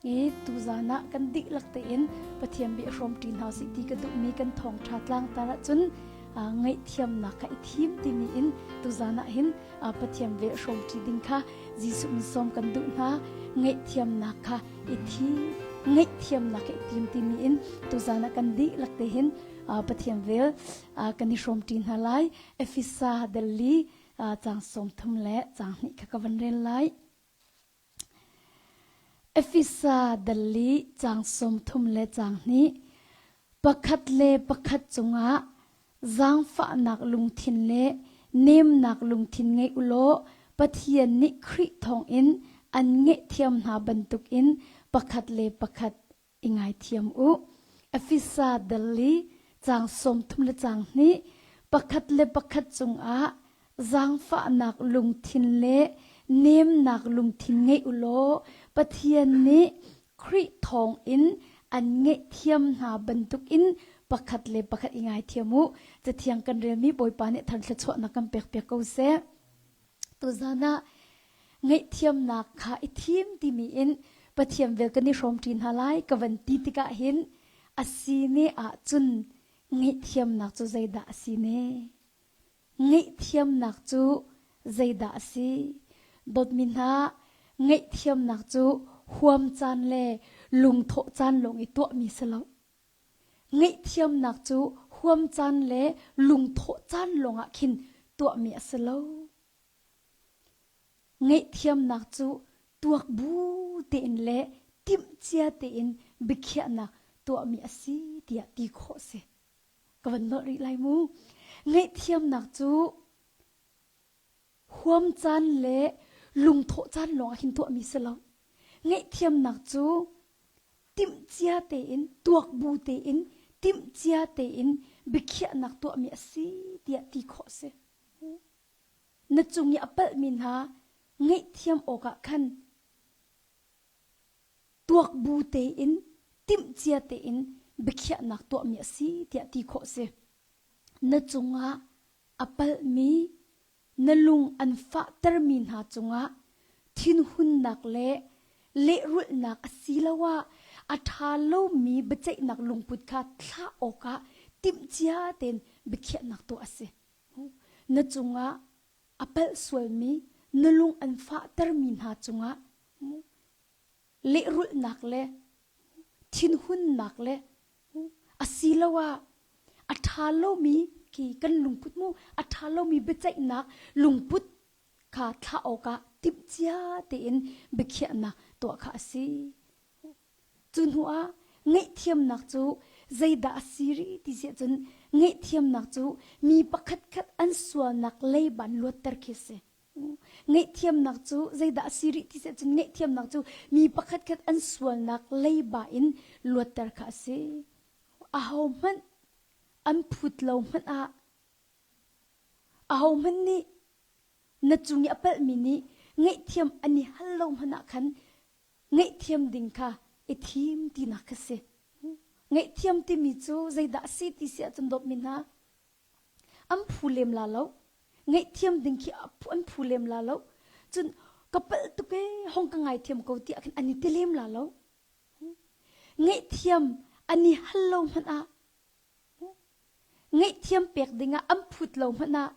I tuzan ah kan dihlak tein Pathian bia hrawmṭi hna usih ti ka duhmi kan thawngṭha tlangtar ahcun ngaihthiamnak kha i thim timi in tuzan ah hin Pathian vel hrawmṭi ding kha Jesuh min sawm kan duh hna. Ngaihthiamnak kha i thim ngaihthiamnak kha i tim timi in tuzan ah kan dihlak te hin Pathian vel kan i hrawmṭi hna lai. Efesa Delhi caang 30 le caang hnih kha ka van rel lai. Efesa dal i caang 30 le caang hnih pakhat le pakhat cungah zaangfahnak lungthin le nemnak lungthin ngei u law Pathian nih Khrih thawngin an ngaihthiam hna bantukin pakhat le pakhat i ngaithiam u. Efesa dal i caang 30 le caang hnih pakhat le pakhat cungah zaangfahnak lungthin le nemnak lungthin ngei u law Pathian nih Khrih thawngin an ngaihthiam hna bantukin pakhat le pakhat i ngaithiam u. Cathiang kan relmi Bawipa nih thar thluachuahnak kan pekpiak ko seh. Tuzan ah ngaihthiamnak kha i thim timi in Pathian vel kan i hrawmṭi hna lai ka van ti tikah hin a si ne ahcun ngaihthiamnak cu zeidah a si ne? Ngaihthiamnak cu zeidah a si? Dawtmi hna, ngaihthiamnak cu huam caan le lungthawh caan lawng i tuahmi si lo. Ngaihthiamnak cu huam caan le lungthawh caan lawngah khin tuahmi a si lo. Ngaihthiamnak cu tuak bu tein le timhcia tein biakhiahnak tuahmi a si tiah ti khawh a si. Ka van nolh rih lai mu. Ngaihthiamnak cu huam caan le lungthawh caan lawngah hin tuahmi si lo. Ngaihthiamnak cu timhcia tein, tuak bu tein, timhcia tein biakhiahnak tuahmi a si tiah ti khawh a si. Na cung i a palhmi hna ngaihthiam awkah khan tuak bu tein, timhcia tein biakhiahnak tuahmi a si tiah ti khawh a si. Na cungah a palhmi, na lung an fahtermi hna cungah thinhunnak le lehrulhnak asiloah a ṭha lomi biaceihnak lungput kha thlah awkah timhcia tein biakhiahnak tuah a si. Na cungah a palh sualmi, na lung an fahtermi hna cungah lehrulhnak le thinhunnak le asiloah a ṭha lomi khi kan lungput mu a ṭha lomi biaceihnak lungput kha thlah awkah timhcia tein biakhiahnak tuah kha a si. Cu hnuah ngaihthiamnak cu zeidah a si rih ti si ahcun ngaihthiamnak cu mi pakhatkhat an sualnak leiban luatter khi a si. Ngaihthiamnak cu zeidah a si rih ti si ahcun ngaihthiamnak cu mi pakhatkhat an sualnak leiba in luatter kha a si. Ahohmanh an phut lo hmanh ah ahohmanh nih na cung i a palhmi nih ngaihthiam an i hal lo hmanh ah khan ngaihthiam ding kha i thim tinak kha si. Ngaihthiam timi cu zeidah a si ti si ahcun dawtmi hna an phu lem la lo ngaihthiam ding khi an phu lem la lo cun ka palh tuk ee hong ka ngaithiam ko tiah khin an i ti lem la lo ngaihthiam an i hal lo hmanh ah ngaihthiam pek ding ah an phut lo hmanh ah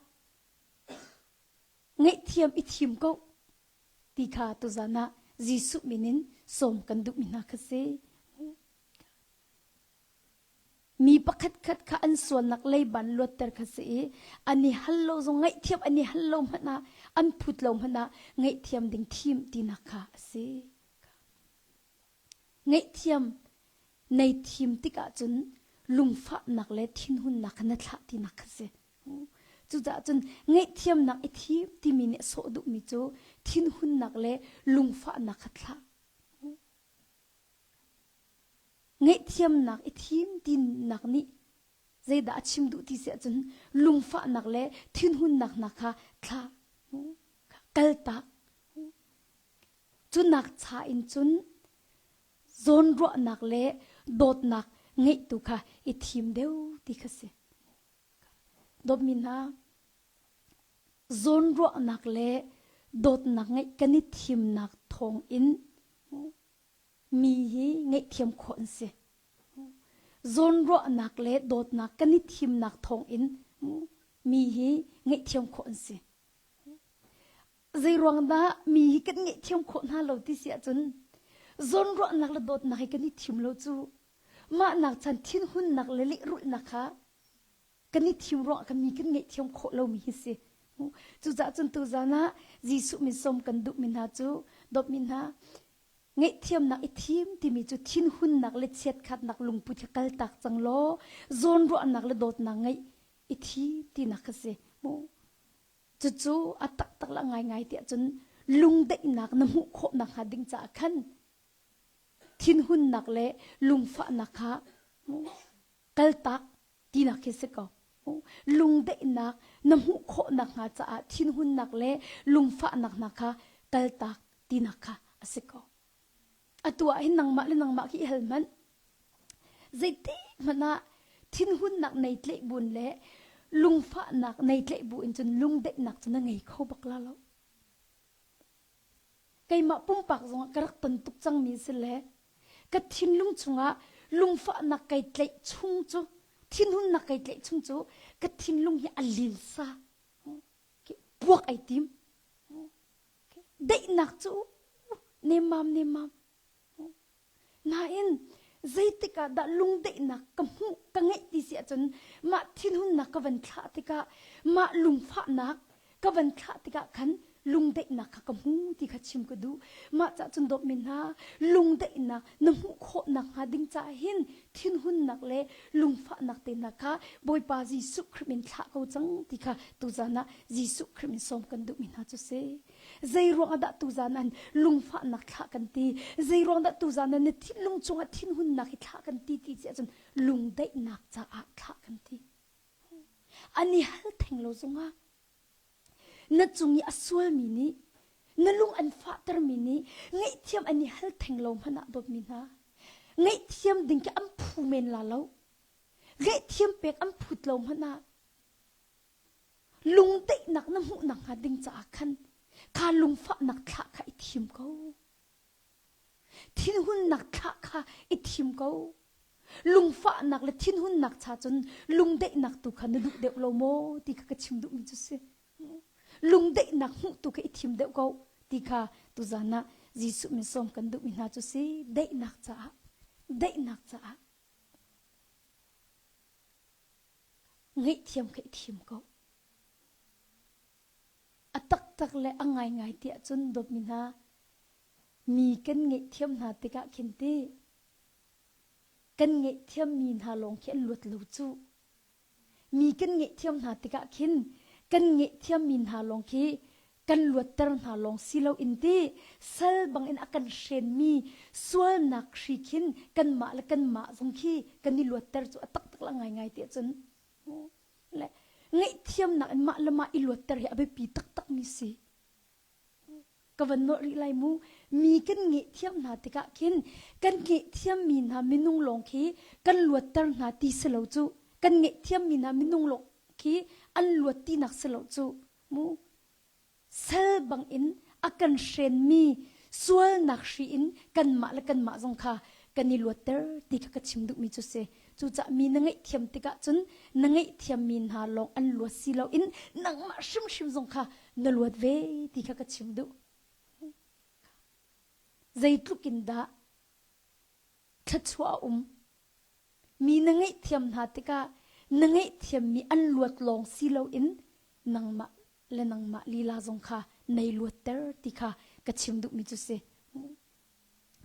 ngaihthiam i thim ko ti kha tuzan ah Jesuh min in sawm kan duhmi hna kha si. Mi pakhatkhat kha an sualnak leiban luatter kha si i an i hal lo zong ngaihthiam an i hal lo hmanh ah an phut lo hmanh ah ngaihthiam ding thim tinak kha a si. Ngaihthiam nei thim tikah cun lungfahnak le thinhunnak kha na thlah tinak kha si. Cucaah cun ngaihthiamnak i thim timi nih a sawh duhmi cu thinhunnak le lungfahnak kha thlah. Ngaihthiamnak i thim tinak nih zeidah a chim duh ti si ahcun lungfahnak le thinhunnak hna kha thlah, kaltak. Cunak cha in cun zawnruahnak le dawtnak ngeih tu kha i thim deuh ti kha si. Dawtmi hna, zawnruahnak le dawtnak ngeih kan i thimnak thawngin. Mi hi ngaihthiam khawh an si. Zawnruahnak le dawtnak kan i thimnak thawngin mi hi ngaihthiam khawh an si. Zeiruang dah mi hi kan ngaihthiam khawh hna lo ti si ahcun zawnruahnak le dawtnak hi kan i thim lo cu mah nak chan thinhunnak le lehrulhnak kha kan i thim ruangah kan mi kan ngaihthiam khawh lomi hi si. Cucaah cun tuzan ah Jesuh min sawm kan duhmi hna cu dawtmi hna ngaihthiamnak i thim timi cu thinhunnak le chiatkhatnak lungput hi kaltak cang law zawnruahnak le dawtnak ngeih i thim tinak kha si. Cucu a taktak le ngaingai tiah cun lungdaihnak na hmuh khawh nakhnga ding caah khan thinhunnak le lungfahnak kha kaltak tinak khi si ko. Lungdaihnak na hmuh khawh nakhnga caah thinhunnak le lungfahnak hna kha kaltak tinak kha a si ko. Atu ah hin nangmah le nangmah khi i hal hmanh. Zeitik hmanh ah thinhunnak nei tleih bun le lungfahnak nei tleih bu in cun lungdaihnak cu na ngei kho bak la lo. Keimah pumpak zongah ka rak ton tuk cangmi si le ka thinlung chungah lungfahnak kai tlaih chung cu thinhunnak kai tlaih chung cu ka thinlung hi a lilsa puak ai tim daihnak cu nemmam nemmam Nain zeitik ah dah lungdaihnak ka hmuh ka ngeih ti si ahcun mah thinhunnak ka van thlah tikah mah lungfahnak ka van thlah tikah khan lungdaihnak kha ka hmu ti kha chim ka duh. Mah cah cun dawtmi hna lungdaihnak na hmuh khawh nakhnga ding caah hin thinhunnak le lungfahnak te hna kha Bawipa Jesuh Khrih min thlah ko cang ti kha tuzan ah Jesuh Khrih min sawm kan duhmi hna cu si. Zeiruang ah dah tuzan an lungfahnak thlah kan ti? Zeiruang dah tuzan ah na thinlung cungah thinhunnak hi thlah kan ti ti si ahcun lungdaihnak caah thlah kan ti. An i hal theng lo zongah na cung i a sualmi nih na lung an fahtermi nih ngaihthiam an i hal theng lo hmanh ah dawtmi hna ngaihthiam ding khi an phu men la lo ngaihthiam pek an phut lo hmanh ah Lungdaihnak na hmuh nakhnga ding caah khan kha lungfahnak thlah kha i thim ko. Thinhunnak thlah kha i thim ko. Lungfahnak le thinhunnak cha cun lungdaihnak tu kha na duh deuh lo maw ti kha ka chim duhmi cu si. Lungdaihnak hmuh tu kha i thim deuh ko ti kha tuzan ah Jesuh min sawm kan duhmi hna cu si. Daihnak caah, daihnak caah. Ngaihthiam kha i thim ko. A taktak le a ngaingai tiah cun dawtmi hna, mi kan ngaihthiam hna tikah khin ti kan ngaihthiammi hna lawng khi an luat lo cu. Mi kan ngaihthiam hna tikah khin kan ngaihthiammi hna lawng khi kan luatter hna lawng si loin ti sal bangin a kan hrenmi sualnak hri khin kanmah le kanmah zong khi kan i luatter cu a taktak la ngaingai ti ahcun le ngaihthiamnak in mah le mah i luatter hi a biapi taktak mi si ka van nawlh rih lai mu mi kan ngaihthiam hna tikah khin kan ngaihthiam mi hna minung lawng khi kan luatter hna ti si lo cu kan ngaihthiam mi hna minung lawng khi an luat tinak si lo cu Mu sal bangin a kan hrenmi sualnak hri in kanmah le kanmah zong kha kan i luatter ti kha ka chim duhmi cu si. Cucaah mi na ngaihthiam tikah cun na ngaihthiammi hna lawng an luat si loin nangmah hrimhrim zong kha na luat ve ti kha ka chim duh. Zeitluk in dah thluachuah a um. Mi na ngaihthiam hna tikah na ngaihthiammi an luat lawng si loin nangmah le nangmah lila zong kha nei luatter ti kha ka chim duhmi cu si.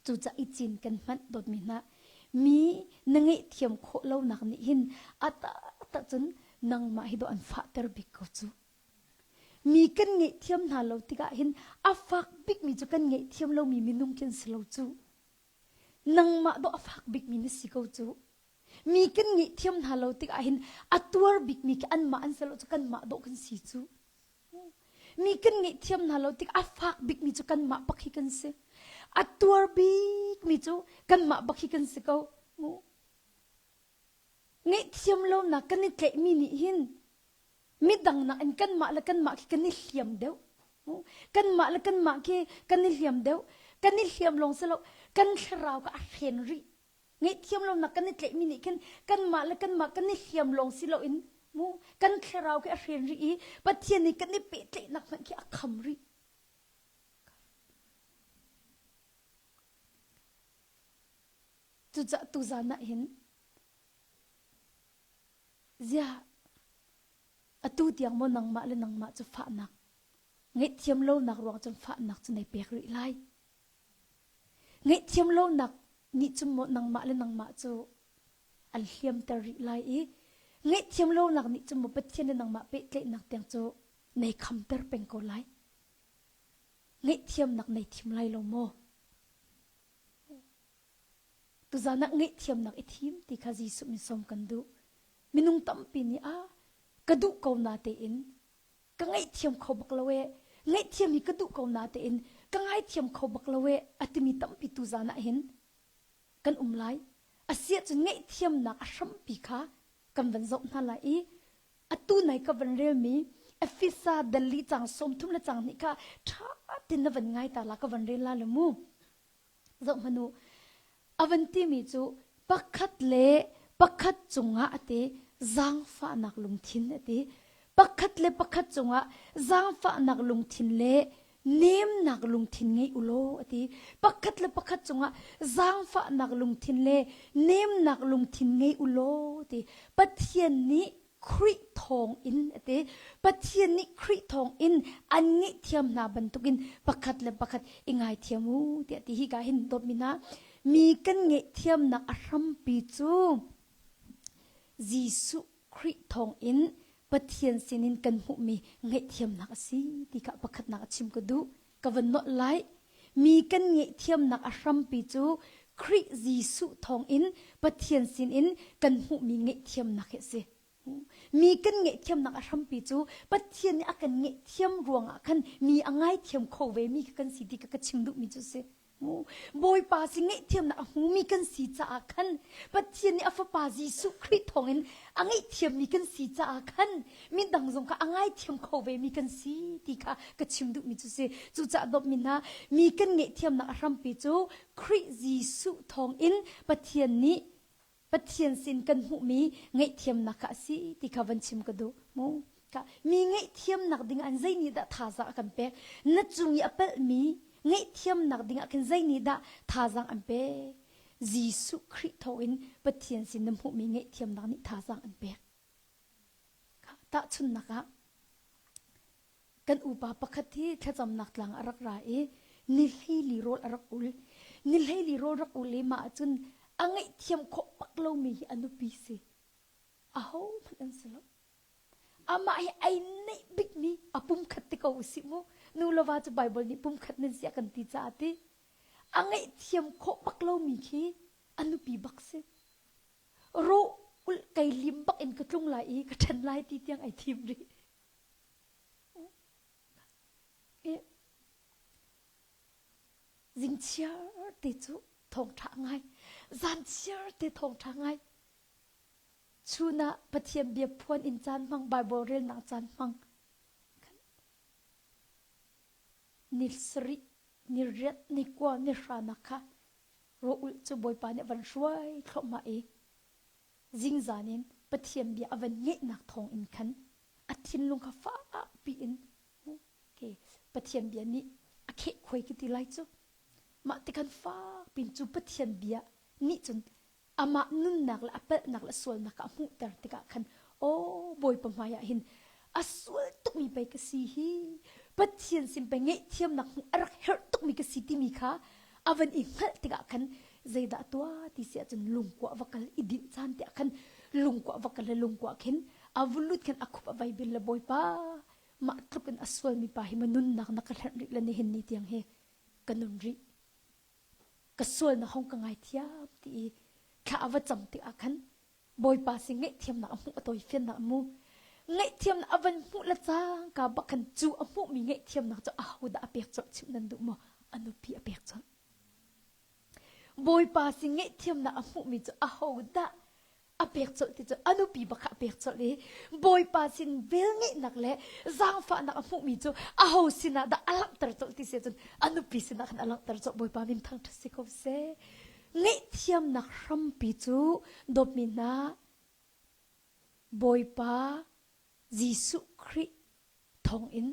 Cucaah i cin kan hmanh dawtmi hna mi na ngaihthiam khawh lonak nih hin a taktak cun nangmah hi dawh an fahter bik ko cu. Mi kan ngaihthiam hna lo tikah hin a fak bikmi cu kan ngaihthiam lomi minung khi an si lo cu. Nangmah dawh a fak bikmi na si ko cu. Mi kan ngaihthiam hna lo tikah hin a tuar bikmi khi anmah an si lo cu kanmah dawh kan si cu. Mi kan ngaihthiam hna lo tik a fak bikmi cu kanmah bak hi kan si. A tuar bikmi cu kanmah bak hi kan si ko. Ngaihthiam lonak kan i tlaihmi nih hin midang nakin kanmah le kanmah khi kan i hliam deuh. Kanmah le kanmah khi kan i hliam deuh. Kan i hliam lawng si lo. kan thlarau kha a hren rih. Ngaihthiam lonak kan i tlaihmi nih khin kanmah le kanmah kan i hliam lawng si loin mu kan thlarau khi a hren rih i Pathian nih kan i pehtlaihnak hmanh khi a kham rih. Cucaah tuzan ah hin ziah atu tiang maw nangmah le nangmah cu fahnak ngaihthiam lonak ruang cun fahnak cu nei pek rih lai. Ngaihthiam lonak nih cun maw nangmah le nangmah cu an hliamter rih lai i ngaihthiam lonak nih cun maw Pathian le nangmah pehtlaihnak tiang cu nei khamter peng ko lai. Ngaihthiamnak nei thim lai lo maw? Tuzan ah ngaihthiamnak i thim ti kha Jesuh min sawm kan duh. Minung tampi nih a ka duh ko na tein ka ngaihthiam kho bak lo e ngaihthiam hi ka duh ko na tein ka ngaithiam kho bak lo e a timi tampi tuzan ah hin kan um lai. Asiah cun ngaihthiamnak a hrampi kha kan van zoh hna lai i atu nai ka van relmi Efesa dali cang 30 le cang hnih kha ṭha tin na van ngai ta la ka van rel la le mu. Zohhmanh u, a van timi cu pakhat le pakhat cungah a ti zaangfahnak lungthin a ti. Pakhat le pakhat cungah zaangfahnak lungthin le nemnak lungthin ngei u law a ti. Pakhat le pakhat cungah zaangfahnak lungthin le nemnak lungthin ngei u law ti. Pathian nih Khrih thawng in a ti. Pathian nih Khrih thawng in an ngaihthiam hna bantukin pakhat le pakhat i ngaithiam u tiah ti hi ka hin dawtmi hna mi kan ngaihthiamnak a hrampi cu Jesuh Khrih thawng in Pathian sinin kan hmuhmi ngaihthiamnak a si ti kha pakhatnak a chim ka duh. Ka van nolh lai. Mi kan ngaihthiamnak a hrampi cu Khrih Jesuh thawngin Pathian sinin kan hmuhmi ngaihthiamnak hi a si. Mi kan ngaihthiamnak a hrampi cu Pathian nih a kan ngaihthiam ruangah khan mi a ngaithiam kho ve mi kha kan si ti kha ka chim duhmi cu a si. Bawipa si ngaihthiamnak a hmumi kan si caah khan Pathian nih a fapa Jesuh Khrih thawngin a ngaihthiammi kan si caah khan midang zong kha a ngaithiam kho ve mi kan si ti kha ka chim duhmi cu si. Cucaah dawtmi hna, mi kan ngaihthiamnak a hrampi cu Khrih Jesuh thawngin Pathian nih Pathian sin kan hmuhmi ngaihthiamnak kha a si ti kha van chim ka duh. Mu ka mi ngaihthiamnak ding an zei nih dah thazaang a kan pek? Na cung i a palhmi ngaihthiamnak ding ah khin zei nih dah thazaang an pek? Jesuh Khrih thawngin Pathian sin na hmuhmi ngaihthiamnak nih thazaang an pek. Tahchunhnak ah kan upa pakhat hi thlacamnak tlang a rak ra i ni hleili rawl a rak ul. Ni hleili rawl rak ul i mah cun a ngaihthiam khawh bak lomi hi a nupi si. Ahohmanh an si lo. Amah hi ai neih bikmi a pumkhat ti ko usih mu. Nu le va cu Bible nih pumkhat nan si a kan ti caah ti. A ngaihthiam khawh bak lomi khi a nupi bak si. Rawh ulh kei lim bak in ka tlung lai i ka ṭhen lai ti tiang ai thim rih. Zingchiar te cu thawngṭha ngai, zanchiar te thawngṭha ngai. Chun ah Pathian bia phuan in caan hmang, Bible relnak caan hmang. Ni sarih, ni riat, ni kua, ni hranak kha rawh ulh cu Bawipa nih a van hruai thluahmah i zingzan in Pathian bia a van ngeihnak thawng in khan a thinlung kha fakpi in okay, Pathian bia nih a kheh khuai ka ti lai cu mah ti khan fakpi cu Pathian bia nih cun amah nunnak le a palhnak le sualnak a hmuhter tikah khan aw Bawipa hmai ah hin a sual tukmi pei ka si hi Pathian sin pei ngaihthiamnak hmuh a rak herh tukmi ka si timi kha a van i hngalh tikah khan zeidah tuah ti si ahcun lungkua va kal i dinh caan tiah khan lungkua va kal le lungkua khin a vulut khin a khup a vai bil le Bawipa mah tluk in a sualmi pa hi ma nunnak na ka hlenh rih le nihin ni tiang hi ka nun rih ka sual na hong ka ngaithiam ti i thla a va cam tikah khan Bawipa sin ngaihthiamnak a hmuh a tawifiannak a mu ngaihthiamnak a van hmuh le cangka bak khan cu a hmuhmi ngaihthiamnak cu ahodah a pek colh chimh nan duh maw a nupi a pek colh Bawipa sin ngaihthiamnak a hmuhmi cu ahodah? A pek colh ti cu a nupi bak kha a pek colh i Bawipa sin velngeihnak le zaangfahnak a hmuhmi cu aho sinah dah a langhter colh ti si ahcun a nupi sinah khan a langhter colh. Bawipa min thangṭhat si ko seh. Ngaihthiamnak hrampi cu dawtmi hna Bawipa Jesuh Khrih thawngin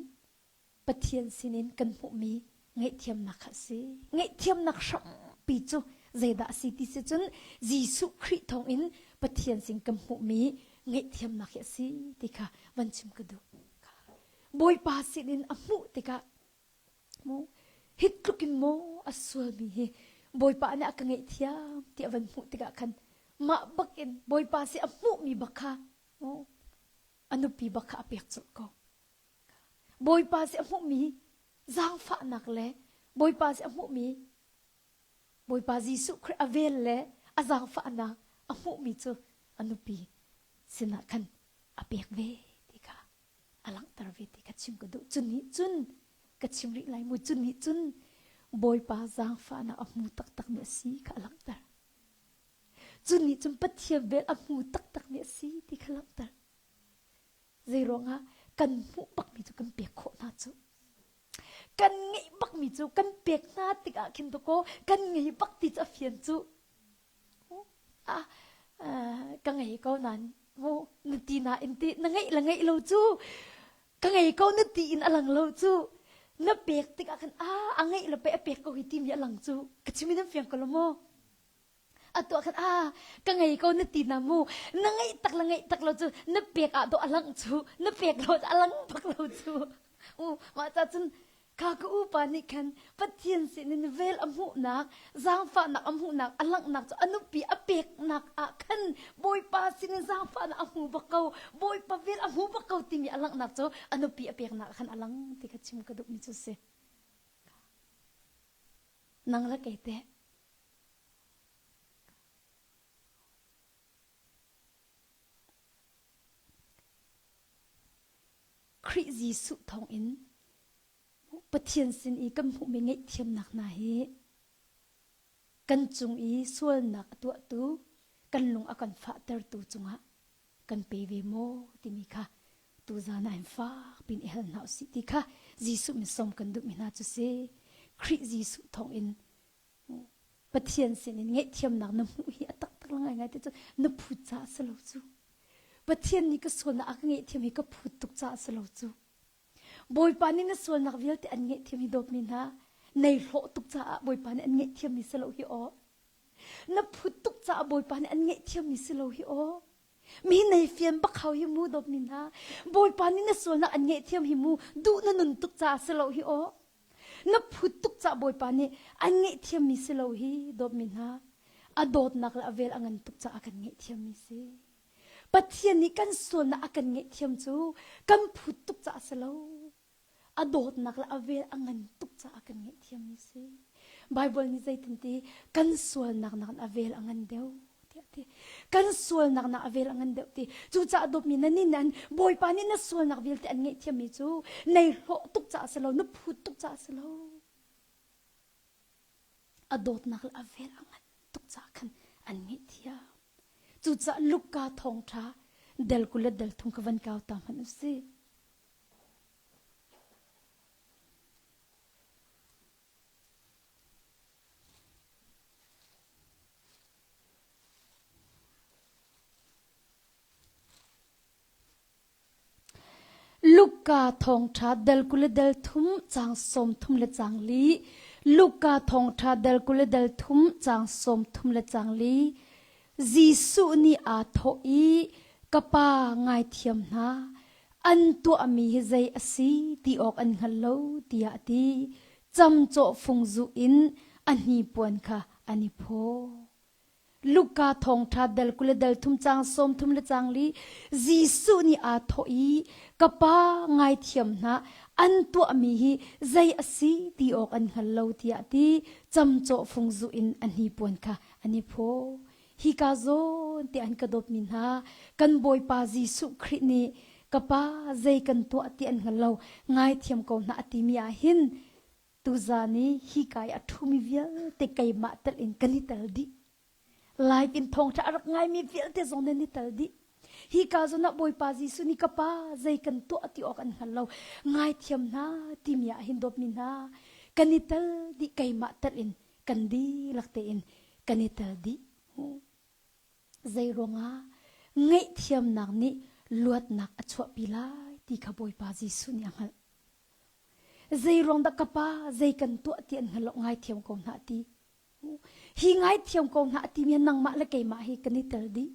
Pathian sinin kan hmuhmi ngaihthiamnak kha a si. Ngaihthiamnak hrampi cu zeidah a si ti si cun Jesuh Khrih thawngin Pathian sin kan hmuhmi ngaihthiamnak hi a si ti kha van chim ka duh. Bawipa sinin a hmuh tikah mu hi tluk in maw a sualmi hi Bawipa nih a ka ngaihthiam ti a van hmuh tikah khan mah bak in Bawipa si a hmuhmi bak kha mu a nupi bak kha a pek colh ko. Bawipa si a hmuhmi zaangfahnak le Bawipa si a hmuhmi Bawipa Jesuh Khrih a vel le a zaangfahnak a hmuhmi cu a nupi sinah khan a pek ve ti kha a langhter ve ti kha chim ka duh. Cun nih cun ka chim rih lai mu cun nih cun Bawipa zaangfahnak a hmu taktakmi a si kha a langhter. Cun nih cun Pathian vel a hmu taktakmi a si ti kha langhter. Zeiruangah kan hmuh bakmi cu kan pek khawh hna cu. Kan ngeih bakmi cu kan pek hna tikah khin dakaw kan ngei bak ti cu a fian cu. Ah, ka ngei ko nan mu na ti na in ti na ngeih le ngeih lo cu ka ngei ko na ti in a lang lo cu na pek tikah khan ah a ngeih le pe a pek ko hi timi a lang cu ka chim in an fiang ko lo maw Atu ah khan ah ka ngei ko na ti na mu na ngeih tak le ngeih tak lo cu na pek ah dawh a lang cu na pek lo a lang bak lo cu u mah ca cun kha ka upa nih khan Pathian sinin vel a hmuhnak zaangfahnak a hmuhnak a langhnak cu a nupi a peknak ah khan Bawipa sinin zaangfahnak a hmu bak ko Bawipa vel a hmu bak ko timi a langhnak cu a nupi a peknak ah khan a lang ti kha chim ka duhmi cu si nang le kei teh Khrih Jesuh thawngin Pathian sin i kan hmuhmi ngaihthiamnak hna hi kan cung i sualnak a tuahtu kan lung a kan fahtertu cungah kan pe ve maw timi kha tuzan ah hin fak pin i hal hna usih ti kha Jesuh min sawm kan duhmi hna cu si. Khrih Jesuh thawngin Pathian sinin ngaihthiamnak na hmuh hi a taktak la ngaingai ti cu na phut caah si lo cu. Pathian nih ka sualnak a ka ngaihthiam hi ka phut tuk caah si lo cu. Bawipa nih na sualnak vialte an ngaihthiam hi dawtmi hna nei hlawh tuk caah Bawipa nih an ngaihthiam mi si lo hi aw. Na phut tuk caah Bawipa nih an ngaihthiam mi si lo hi aw. Mi nei fian bak hau hi mu dawtmi hna. Bawipa nih na sualnak an ngaihthiam hi mu duh na nun tuk caah si lo hi aw. Na phut tuk cah Bawipa nih an ngaihthiammi si lo hi dawtmi hna a dawtnak le a vel a ngan tuk caah kan ngaihthiammi si. Pathian nih kan sualnak a kan ngaihthiam cu kan phut tuk caah si lo. A dawtnak le a vel a ngan tuk caah kan ngaihthiammi si. Bible nih zeitin ti kan sualnak nakin a vel a ngan deuh tiah ti. Kan sualnak nak a vel a ngan deuh ti. Cucaah dawtmi na nin an Bawipa nih na sualnak vialte an ngaihthiammi cu nei hlawh tuk caah si lo, na phut tuk caah si lo. A dawtnak le a vel a ngan tuk caah khan an ngaihthiam. Cucaah Luka thawngṭha del 20 le del thum ka van kau ta hmanh u sih. Luka thawngṭha dal 20 le dal thum caang 30 le caang li Luka thawngṭha dal 20 le dal thum caang 30 le caang li Jesuh nih aa thawh i ka pa ngaithiam hna an tuahmi hi zei a si ti awk an hngal lo tiah a ti. Camcawh fung zuh in a hnipuan kha an i phaw. Luka thawngṭha dal 20 le dal thum caang 30 le caang li Jesuh nih aa thawh i ka pa ngaithiam hna an tuahmi hi zei a si ti awk an hngal lo tiah a ti. Camcawh fung zuh in a hnipuan kha an i phaw. Hika zawn te an ka dawtmi hna kan Bawipa Jesuh Khrih nih ka pa zei kan tuah ti an hngal lo ngaithiam ko hna a timi ah hin tuzan i hika i a ṭhumi vialte keimah tel in kan i tel dih. Live in thawngṭha a rak ngaimi vialte zong nan i tel dih. Hi ka zawn ah Bawipa Jesuh nih ka pa zei kan tuah ti awk an hngal lo. Ngaithiam hna timi ah hin dawtmi hna kan i tel dih keimah tel in kan dihlak tein kan i tel dih. Zei ruangah ngaihthiamnak nih luatnak a chuahpi lai ti kha Bawipa Jesuh nih a hngalh. Zei ruang dah ka pa zei kan tuah ti an hngal lo ngaithiam ko hna ti. Hi ngaithiam ko hna timi nangmah le keimah hi kan i tel dih.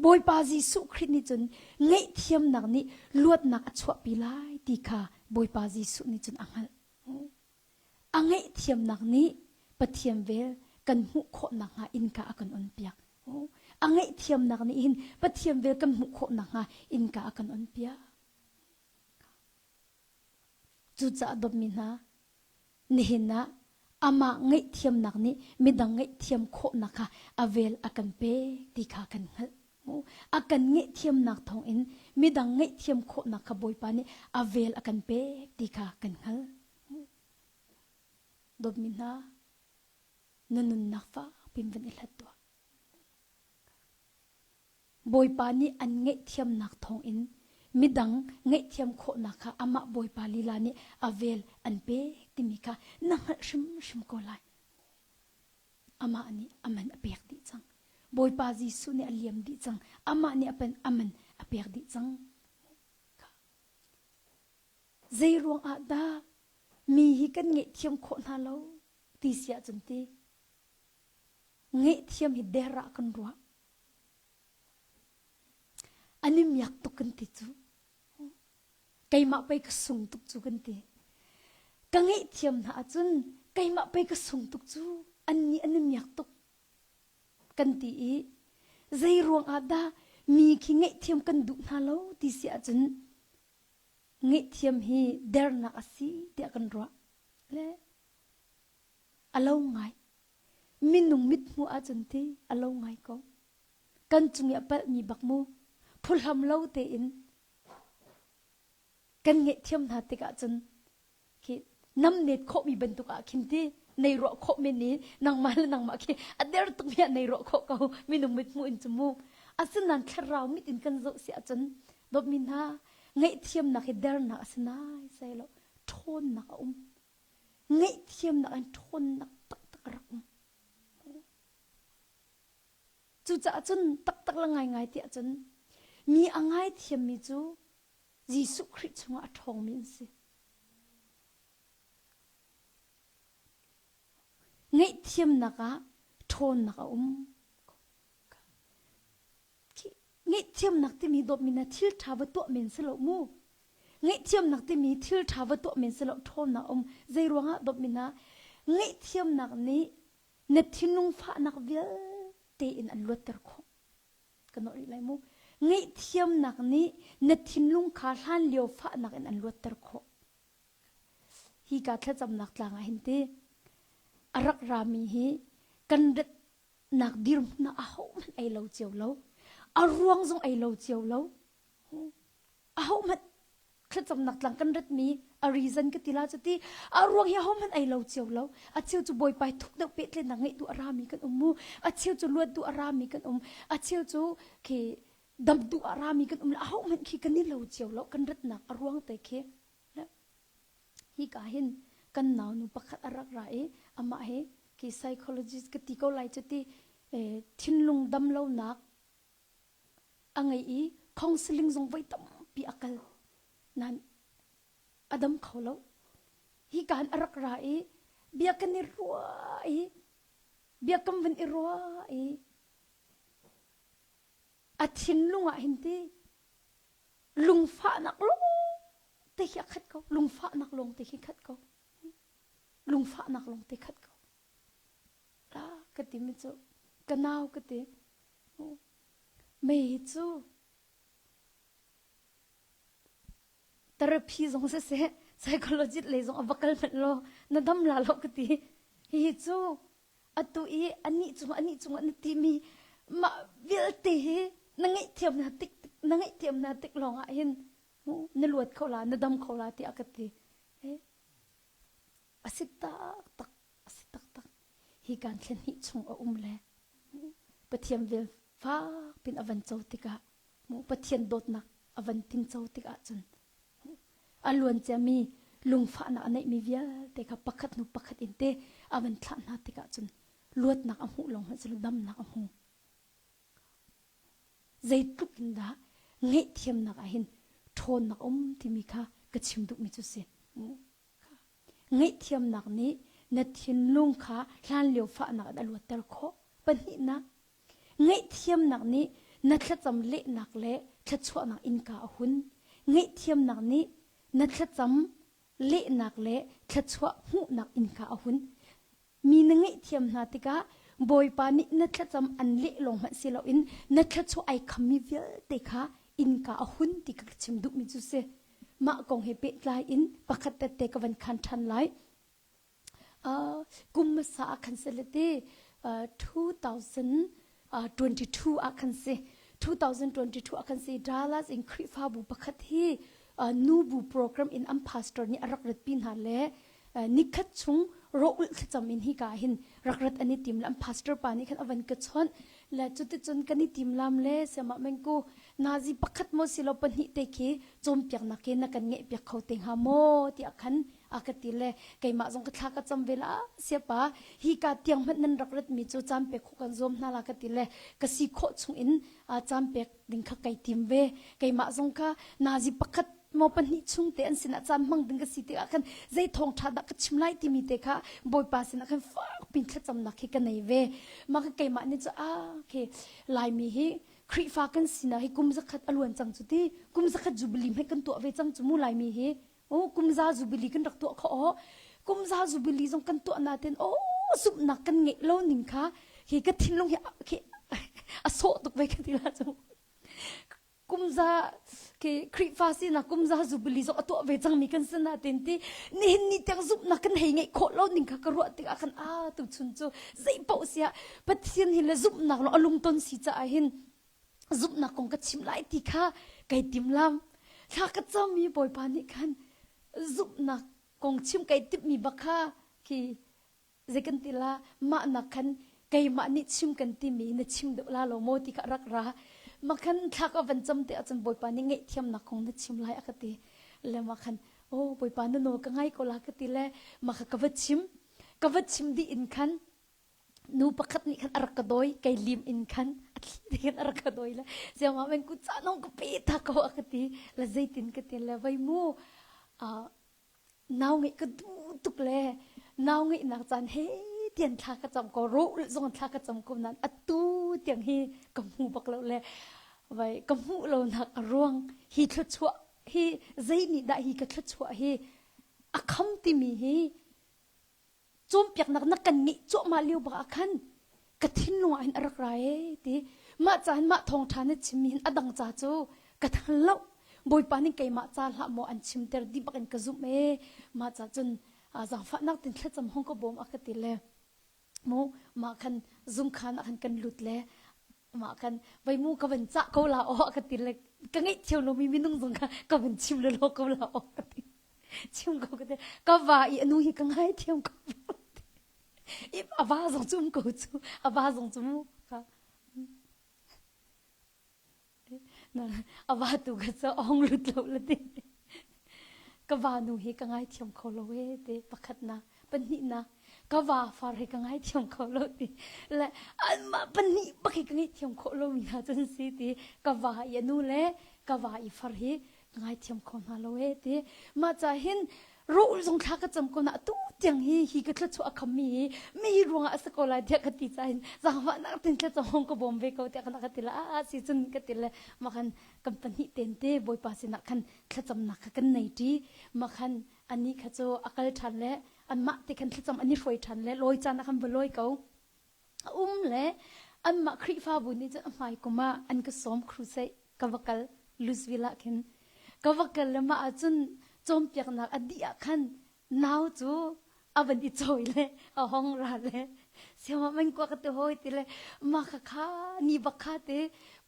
Bawipa Jesuh Khrih nih cun ngaihthiamnak nih luatnak a chuahpi lai ti kha Bawipa Jesuh nih cun a hngalh. A ngaihthiamnak nih Pathian vel kan hmuh khawh nakhnga innka a kan onpiak. A ngaihthiamnak nih hin Pathian vel kan hmuh khawh nakhnga innka a kan onpiak. Cucaah dawtmi hna, nihin ah amah ngaihthiamnak nih midang ngaihthiam khawhnak kha a vel a kan pek ti kha kan hngalh. A kan ngaihthiamnak thawngin midang ngaihthiam khawhnak kha Bawipa nih a vel a kan pek ti kha kan hngalh. Dawtmi hna, na nunnak fakpin van i hlat tuah. Bawipa nih an ngaihthiamnak thawngin midang ngaihthiam khawhnak kha amah Bawipa lila nih a vel an pek timi kha na hngalh hrimhrim ko lai. Amah nih a man a pek dih cang. Bawipa Jesuh nih a liam dih cang. Amah nih a pen a man a pek dih cang. Zei ruang ah dah mi hi kan ngaihthiam khawh hna lo ti si ahcun ti ngaihthiam hi der ah kan ruah. An i miak tuk kan ti cu. Keimah pei ka sung tuk cu kan ti. Ka ngaihthiam hna ahcun keimah pei ka sung tuk cu annih an i miak tuk kan ti i zei ruang ah dah mi khi ngaihthiam kan duh hna lo ti si ahcun ngaihthiam hi dernak a si tiah kan ruah. Le a lo ngai. Minung mithmuh ahcun ti a lo ngai ko. Kan cung i a palhmi bak mu phuhlam lo tein kan ngaihthiam hna tikah cun khi namnet khawhmi bantuk ah khin ti nei ruah khawh men i nangmah le nangmah khi a der tukmi ah nei ruah khawh ko minung mithmuh in cu mu asinain thlarau mit in kan zoh si ahcun dawtmi hna ngaihthiamnak hi dernak a si nai sai lo ṭhawnnak a um ngaihthiamnak in ṭhawnnak taktak a rak um. Cucaah cun taktak le ngaingai tiah cun mi a ngaithiammi cu Jesuh Khrih chungah a ṭhawngmi an si. Ngaihthiamnak ah ṭhawnnak a um. Ngaihthiamnak timi dawtmi na thil ṭha va tuah men si lo mu. Ngaihthiamnak timi thil ṭha va tuah men si lo ṭhawnnak um. Zei ruangah dawtmi na ngaihthiamnak nih na thinlung fahnak vialte in an luatter khawh. Ka nawh rih lai mu. Ngaihthiamnak nih na thinlung kha hlan lio fahnak in an luatter khawh. Hi ka thlacamnak tlang ah hin ti a rak rami hi kan rat nak dirhmun ah ahohmanh ei lo cio lo a ruang zong ei lo cio lo ahohmanh thlacamnak tlang kan ratmi a reason ka ti la cu ti a ruang hi ahohmanh ei lo cio lo a cheu cu bawipai thuk deuh pehtlennak ngeih duh a rami kan um mu a cheu cu luat duh a rami kan um a cheu cu khi dam duh a rami kan um le ahohmanh khi kan i lo cio lo kan ratnak a ruang te khi Hika hin kan naunu pakhat a rak ra i amah hi khi psychologist ka ti ko lai cu ti thinlung damlonak a ngei i counseling zong voi tampi a kal nain a dam kho lo. Hika hin a rak ra i bia kan i ruah i bia kan van i ruah i a thinlung ah hin ti lungfahnak lawng te hi a khat ko lungfahnak lawng te hi khat ko lungfahnak lawng te khat ko la ka ti mi cu ka nau ka ti mei hi cu therapy zong siseh psychologist lei zong a va kal hmanh law na dam la lo ka ti hi cu atu i anih cung anih cung na timi mah vialte hi na ngaihthiam na tik na ngaihthiam na tik lawng ah hin na luat kho la na dam kho la tiah ka ti a si tak tak a si tak tak hi kan thlen hnih chung a um le. Pathian vel fak pin a van co tikah mu Pathian dawtnak a van tingco tikah cun a luan ciami lungfahnak a neihmi vialte kha pakhat hnu pakhat in te a van thlah hna tikah cun luatnak a hmuh lawng hmanh silo damnak a hmu. Zeitluk in dah ngaihthiamnak ah hin ṭhawnnak a um timi kha ka chim duhmi cu si. Ngaihthiamnak nih na thinlung kha hlanlio fahnak in a luatter khawh. Pahnihnak, ngaihthiamnak nih na thlacam lehnak le thluachuahnak innka a hun. Ngaihthiamnak nih na thlacam lehnak le thluachuah hmuhnak innka a hun. Mi na ngaihthiam hna tikah Bawipa nih na thlacam an leh lawng hmanh si loin na thluachuah ai khammi vialte kha innka a hun ti ka chim duhmi cu si. Mah kong he pehtlai in pakhat tette ka van khan ṭhan lai. Uh, kum hmasa ah khan si le ti uh, 2022 ah khan si 2022 ah khan si Dallas in Khrihfabu pakhat hi uh, nubu program in an pastor nih a rak ratpi hna le nikhat chung rawh-ulh thlacam in hika hin rak rat an i tim le an pastor pa nih khan a van ka chawnh le cuticun kan i tim lam le siamah mengku nazi pakhat maw silo pahnih te khi cawnpiaknak hi na kan ngeih piak kho te hnga maw tiah khan a ka ti le keimah zong ka thla ka cam ve la siapa hi ka tiang hmanh nan rak rat mi cu caan pek khawh kan zuam hna la ka ti le ka si khawh chung in caan pek ding kha kai tim ve keimah zong kha nazi pakhat maw pahnih chung te an sinah caan hmang ding ka si tikah khan zei thawngṭha dah ka chim lai timi te kha Bawipa sinah khan fak pin thlacamnak hi ka nei ve mah ka keimah nih cu ah okay Laimi hi Khrihfa kan sinah hi kum zakhat a luan cang cu ti kum zakhat jubilee hmai kan tuah ve cang cu mu Laimi hi oh kum za jubilee kan rak tuah kho oh kum za jubilee zong kan tuah natin oh zumhnak kan ngeih lo ning kha hi ka thinlung hi khi a sawh tuk ve ka ti la cu kumza ke Khrihfa sinak kumza jubilee zong a tuah ve cangmi kan si natin ti nihin ni tiang zumhnak kan hei ngeih khawh lo ning kha ka ruah tikah khan a tuchun cu zei paoh siah Pathian hi le zumhnak lo a lungton si caah hin zumhnak kong ka chim lai ti kha kai tim lam thla ka cam i Bawipa nih khan zumhnak kong chim kai timhmi bak kha khi zei kan ti la mah nak khan keimah nih chim kan timi na chim deuh la lo maw ti kha rak ra ma khan thla ka van cam te ahcun bawipa nih ngaihthiamnak kong na chim lai a ka ti le ma khan oh bawipa na nawl ka ngai ko la ka ti le ma kha ka va chim ka va chim dih in khan nu pakhat nih khan a rak ka dawi kei lim in khan a thli te khan a rak ka dawi le ziangah men ku ca nong ka pe ta ko a ka ti le zeitin ka ti le vai mu Nau ngeih ka duh tuk le nau ngeihnak caan he tian thla ka cam ko rawh zong thla ka cam ko nain atu tiang hi ka hmu bak lo le vai ka hmuh lo nak a ruang hi thluachuah hi zei nih dah hi ka thluachuah hi a kham timi hi cawnpiaknak na kan ngeih cuahmah lio bak ah khan ka thinlung ah hin a rak ra ee ti mah ca hin mah thawngṭha na chimmi hin a dang ca cu ka thal lo bawipa nih keimah ca hlah maw an chimter dih bak in ka zumh ee mah ca cun zaangfahnak tin thlacam hong ka bawm a ka ti le mu mah khan zungkhan ah khan kan lut le mah khan vai mu ka van cah ko la aw ka ti le ka ngeih thiam lomi minung zong kha ka van chim le lo ko la aw ka ti chim ko ka ti ka va i anu hi ka ngai thiam ko i a va zong cu um ko cu a va zong cu mu ka A va tu ka cu a hong lut lo la ti. Ka va nu hi ka ngaithiam kho lo e ti pakhatnak pahnihnak ka va far hi ka ngaithiam kho lo ti le anmah pahnih bak hi ka ngaihthiam khawh lomi hna cu an si ti ka va i a nu le ka va i far hi ka ngaithiam kho hna lo e ti mah ca hin rawl zong thla ka cam ko na atu tiang hi hi ka thluachuah a khammi hi mi ruangah a si ko lai tiah ka ti cain zaangfahnak tin thlacam hong ka bawm ve ko tiah kana ka ti la a si cun ka ti le ma khan kan pahnih ten te bawipa sinah khan thlacamnak kha kan nei ṭi ma khan ani kha cu a kal ṭhan le anmah te khan thlacam an i hruai ṭhan le lawi caan ah khan va lawi ko A um le anmah Khrihfabu nih cun a hmai kum ah an ka sawm crusade ka va kal Louisville ah khin ka va kal le mah ahcun cawnpiaknak a dih ah khan nau cu a van i cawi le a hong ra le siama man kua ka ti hawi ti le mah kha kha ni bak kha te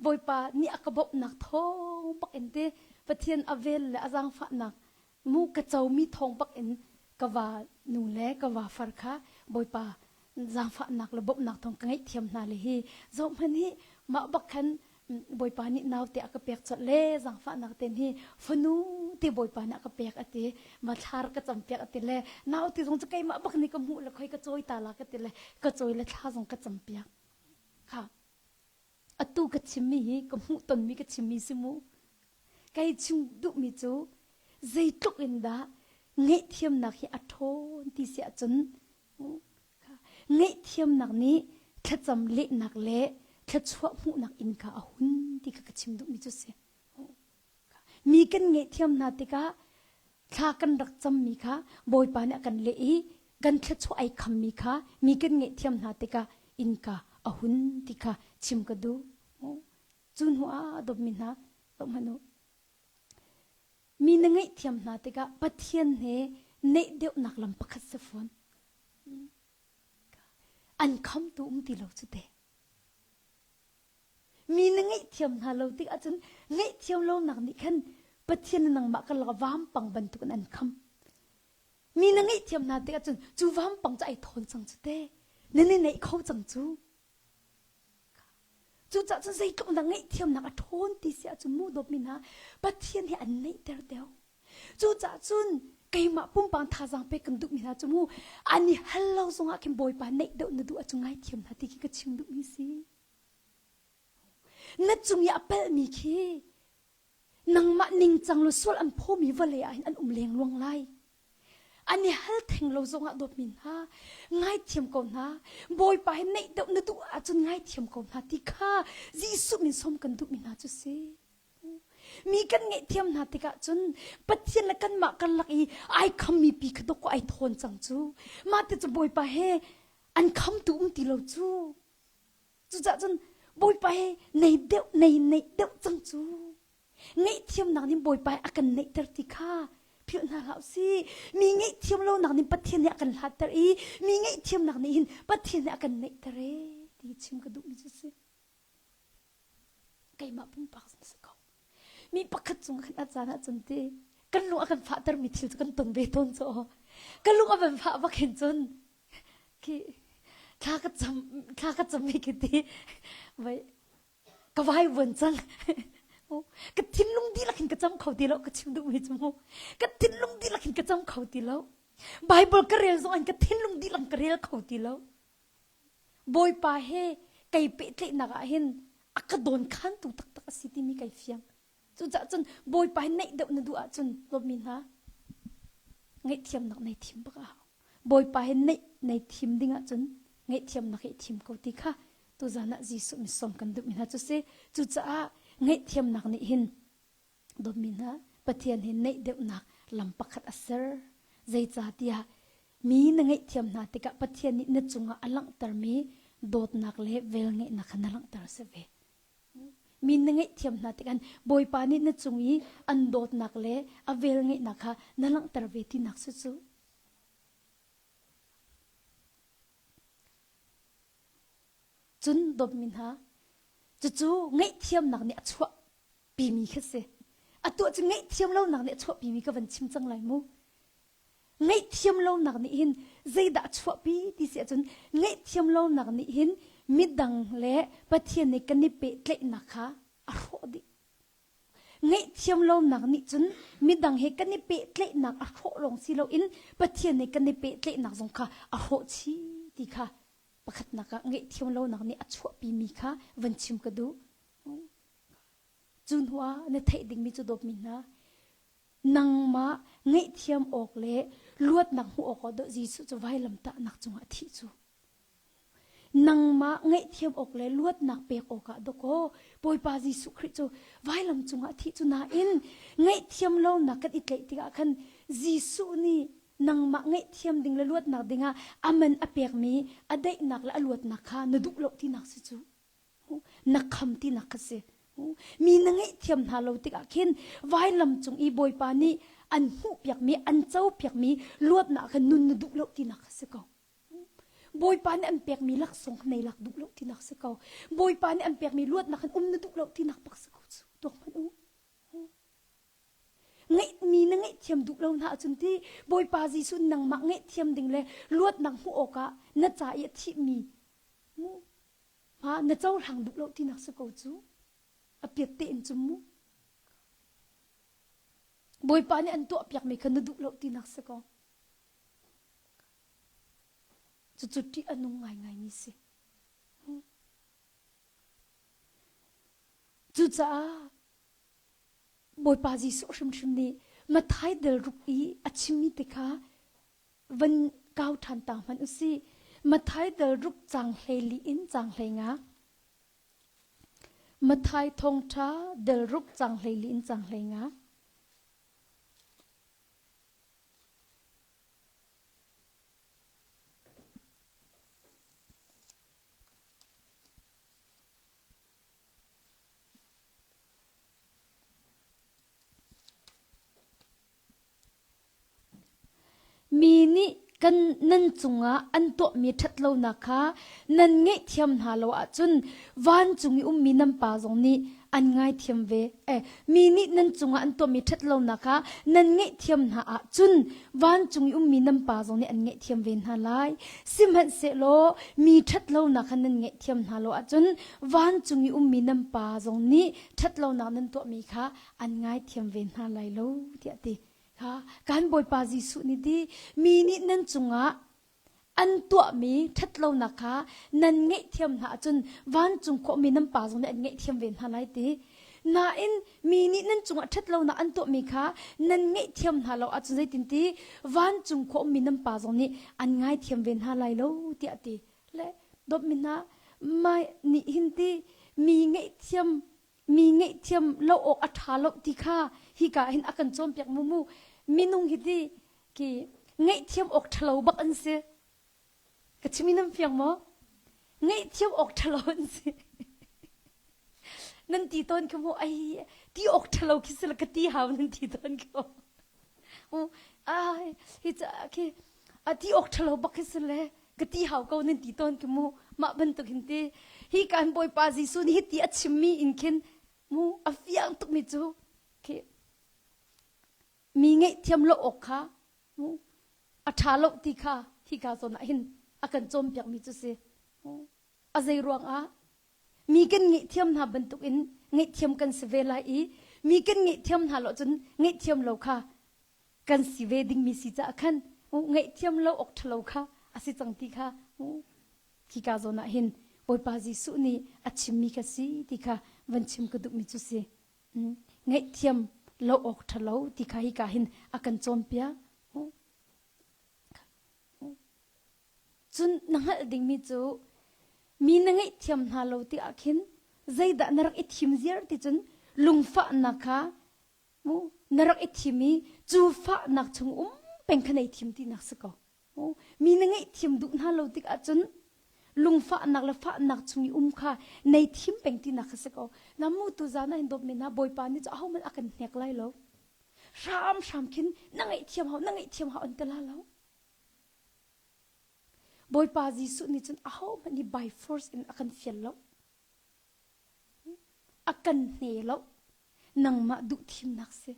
Bawipa nih a ka bawmhnak thawng bak in te Pathian a vel le a zaangfahnak mu ka comi thawng bak in ka va nu le ka va far kha Bawipa Zaangfahnak le bawmhnak thawng ka ngaihthiam hna le hi zohhmanh hi mah bak khan Bawipa nih naute a ka pek colh le zaangfahnak ten hi fanu te Bawipa nih a ka pek a ti ma thlar ka cam piak a ti le naute zong cu keimah bak nih ka hmuh le khoi ka cawi ta la ka ti le ka cawi le thla zong ka cam piak kha atu ka chimmi hi ka hmuh tonmi ka chimmi si mu kai chim duhmi cu zeitluk in dah ngaihthiamnak hi a ṭhawn ti si ahcun Ngaihthiamnak nih thlacam lehnak le thluachuah hmuhnak innka a hun ti kha ka chim duhmi cu si. Mi kan ngaihthiam hna tikah thla kan rak cammi kha Bawipa nih a kan leh i kan thluachuah ai khammi kha mi kan ngaihthiam hna tikah innka a hun ti kha chim ka duh. Cu hnu ah dawtmi hna, zohhmanh u. Mi na ngaihthiam hna tikah Pathian he neih deuhnak lam pakhat si fawn. An khamtu um ti lo cu te. Mi na ngaihthiam hna lo tik ahcun ngaihthiam lonak nih khan Pathian na nangmah karlak vampang bantukin an kham. Mi na ngaihthiam hna tik ahcun cu vampang cu ai thawn cang cu te. Na ni neih kho cang cu. Cucaah cun zeitluk na ngaihthiamnak a ṭhawn ti si ahcun mu dawtmi hna Pathian he an neihter deuh. Cucaah cun keimah pumpang thazaang pek kan duhmi hna cu mu an i hal lo zongah khin Bawipa neih deuh na duh ahcun ngaithiam hna ti khi ka chim duhmi si. Na cung i a palhmi khi Nangmah ningcang lo sual an phawmi vawlei ah hin an um lengluang lai. An i hal theng lo zongah dawtmi hna, ngaithiam ko hna. Bawipa he neih deuh na duh ahcun ngaithiam ko hna ti kha Jesuh min sawm kan duhmi hna cu si. Mi kan ngaihthiam hna tikah cun Pathian le kanmah karlak i ai khammi pi kha dawk ai thawn cang cu. Mah te cu Bawipa he an khamtu um ti lo cu. Cucaah cun Bawipa he nei deuh nei neih deuh cang cu. Ngaihthiamnak nih Bawipa he a kan neihter ti kha philh hna hlah usih. Mi ngaihthiam lonak nih Pathian nih a kan hlatter i mi ngaihthiamnak nih hin Pathian nih a kan neihter ee ti chim ka duhmi cu si. Keimah pumpak zong si ko. Mi pakhat cung khan a caan ahcun ti kan lung a kan fahtermi thil cu kan ton ve tawn cu. Ka lung a van fah bak hin cun khi thla ka cam thla ka cam mi khi ti vai ka vai vuan cang ka thinlung dihlak in ka cam kho ti lo ka chim duh mi cu mu ka thinlung dihlak in ka cam kho ti lo Bible ka rel zong in ka thinlung dihlak ka rel kho ti lo Bawipa he kei pehtlaihnak ah hin a ka dawn khantu taktak a si timi kai fiang Cucaah cun Bawipa hi neih deuh na duh ahcun lawmmi hna ngaihthiamnak nei thim bak a hau. Bawipa hi neih nei thim ding ahcun ngaihthiamnak hi thim ko ti kha tuzan ah Jesuh misawm kan duhmi hna cu si. Cucaah ngaihthiamnak nih hin dawtmi hna Pathian hi neih deuhnak lam pakhat a ser. Zeicahtiah mi na ngaihthiam hna tikah Pathian nih na cungah a langhtermi dawtnak le velngeihnak kha na langhter a si ve. Mi na ngaihthiam hna tikah Bawipa nih na cung i an dawtnak le a velngeihnak kha na langhter ve tinak si cu. Cun dawtmi hna, cucu ngaihthiamnak nih a chuahpimi khi si. Atu cu ngaihthiam lonak nih a chuahpimi ka van chim cang lai mu. Ngaihthiam lonak nih hin zeidah a chuahpi ti si ahcun ngaihthiam lonak nih hin midang le Pathian nih kan i pehtlaihnak kha a hrawh dih. Ngaihthiam lonak nih cun midang he kan i pehtlaihnak a hrawh lawng si loin Pathian nih kan i pehtlaihnak zong kha a hrawh chih ti kha pakhatnak ah ngaihthiam lonak nih a chuahpimi kha van chim ka duh. Cu hnu ah na theih dingmi cu dawtmi hna nangmah ngaihthiam awk le luatnak hmuh awkah dawh Jesuh cu vailamtahnak cungah a thih cu. Nangmah ngaihthiam awk le luatnak pek awkah dawkaw Bawipa Jesuh Khrih cu vailam cungah a thih cu nain ngaihthiam lonak kan i tlaih tikah khan Jesuh nih nangmah ngaihthiam ding le luatnak dingah a man a pekmi a daihnak le a luatnak kha na duh lo tinak si cu. Na kham tinak kha si. Mi na ngaihthiam hna lo tikah khin vailam cung i Bawipa nih an hmuhpiakmi, an copiakmi luatnak kha nun na duh lo tinak kha si ko. Bawipa nih an pekmi laksawng kha nei lak duh lo tinak si ko. Bawipa nih an pekmi luatnak khan um na duh lo tinak bak si ko cu. Tuak hmanh u. Ngeihmi na ngaihthiam duh lo hna ahcun ti Bawipa Jesuh nangmah ngaihthiam ding le luatnak hmuh awkah na ca i a thihmi mu ma na cohlang duh lo tinak si ko cu. A piat tein cu mu. Bawipa nih an tuahpiakmi kha na duh lo tinak si ko. Cucu ṭih a nung ngaingaimi si. Cucaah Bawipa Jesuh hrimhrim nih Matthai del ruk i a chimmi te kha van kau ṭhan ta hmanh u sih. Matthai del ruk caang 14 in caang 15. Matthai thawngṭha del ruk caang 14 in caang 15. Mi nih kan nan cungah an tuahmi ṭhatlonak kha nan ngaihthiam hna lo ahcun vancung i ummi nan Pa zong nih an ngaithiam ve. Eh, mi nih nan cungah an tuahmi ṭhatlonak kha nan ngaihthiam hna ahcun vancung i ummi nan Pa zong nih an ngaihthiam ve hna lai. Sihmanhsehlaw mi ṭhatlonak kha nan ngaihthiam hna lo ahcun vancung i ummi nan Pa zong nih ṭhatlonak nan tuahmi kha an ngaithiam ve hna lai lo tiah a ti. Kha kan Bawipa Jesuh nih ti mi nih nan cungah an tuahmi ṭhatlonak kha nan ngaihthiam hna ahcun vancung khawhmi nan Pa zong nih an ngaihthiam ve hna lai ti. Nain mi nih nan cungah ṭhatlonak an tuahmi kha nan ngaihthiam hna lo ahcun zeitinti vancung khawhmi nan Pa zong nih an ngaithiam ve hna lai lo tiah a ti. Le dawtmi hna, mai nih hin ti mi ngaihthiam mi ngaihthiam lo awk a ṭha lo ti kha hika hin a kan cawnpiak mu mu minung hi ti ki ngaihthiam awk ṭhalo bak an si ka chimi nan fiang maw ngaihthiam awk ṭhalo an si nan ti tawn khi mu ai ti awk ṭhalo khi si la ka ti hau nan ti tawn khi mu ai hi ca khi a ti awk ṭhalo bak khi si le ka ti hau ko nan ti tawn ki mu mah bantuk hin ti hi kan bawipa Jesuh nih hiti a chimmi in khin mu a fiang tukmi cu khi mi ngaihthiam lo awk kha mu a ṭha lo ti kha hika zawn ah hin a kan cawnpiakmi cu si a zei ruang ah mi kan ngaihthiam hna bantuk in ngaihthiam kan si ve lai i mi kan ngaihthiam hna lo cun ngaihthiam lo kha kan si ve dingmi si caah khan ngaihthiam lo awk ṭhalo kha a si cang ti kha khika zawn ah hin Bawipa Jesuh nih a chimmi kha si ti kha van chim ka duhmi cu si. Ngaihthiam lo awk ṭhalo ti kha hika hin a kan cawnpiak. Cun na hngalh dingmi cu mi na ngaihthiam hna lo ti ah khin zeidah na rak i thim ziar ti cun lungfahnak kha mu na rak i thim i cu fahnak chung um peng kha nei thim tinak si ko. Mi na ngaihthiam duh hna lo tik ahcun lungfahnak le fahnak chung i um kha nei thim peng tinak kha si ko. Na mu tu zan ah hin dawtmi hna Bawipa nih cu ahohmanh a kan hnek lai lo. Hramhram khin na ngaihthiam hau na ngaihthiam hau an ti la lo. Bawipa Jesuh nih cun ahohmanh hi by force in a kan fial lo. A kan hne lo. Nangmah duh thimnak si.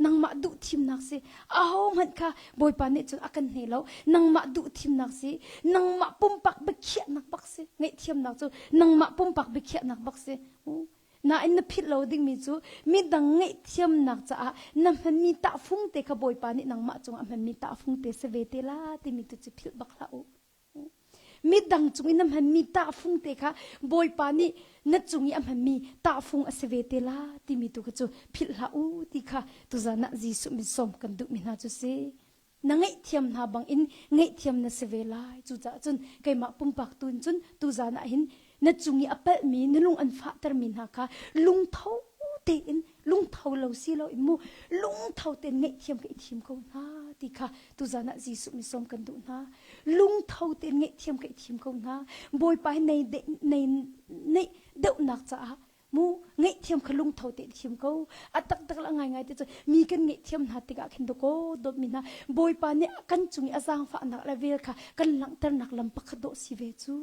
Nangmah duh thimnak si. Ahohmanh kha Bawipa nih cun a kan hne lo. Nangmah duh thimnak si. Nangmah pumpak biakhiahnak bak si. Ngaihthiamnak cu nangmah pumpak biakhiahnak bak si. Nain na philh lo dingmi cu midang ngaihthiamnak caah na hmanmi tahfung te kha Bawipa nih nangmah cungah a hmanmi tahfung te si ve te la timi tu cu philh bak hlah u. Midang cung i na hmanmi tahfung te kha Bawipa nih na cung i a hmanmi tahfung a si ve te la timi tu kha cu philh hlah u ti kha tuzan ah Jesuh min sawm kan duhmi hna cu si. Na ngaihthiam hna bangin ngaihthiam na si ve lai. Cucaah cun keimah pumpak tu in cun tuzan ah hin na cung i a palhmi na lung an fahtermi hna kha lungtho tein lungtho lo si lo in mu lungtho tein ngaihthiam ka i thim ko hna ti kha tuzan ah Jesuh mi sawm kan duh hna lungtho tein ngaihthiam ka i thim ko hna Bawipa hi nei nei nei deuhnak caah mu ngaihthiam kha lungtho te thim ko a taktak la ngai ngai te cu mi kan ngaihthiam hna tikah khin doko dawtmi hna Bawipa nih kan cung i a zaangfahnak le vel kha kan langhternak lam pakhat dawh si ve cu.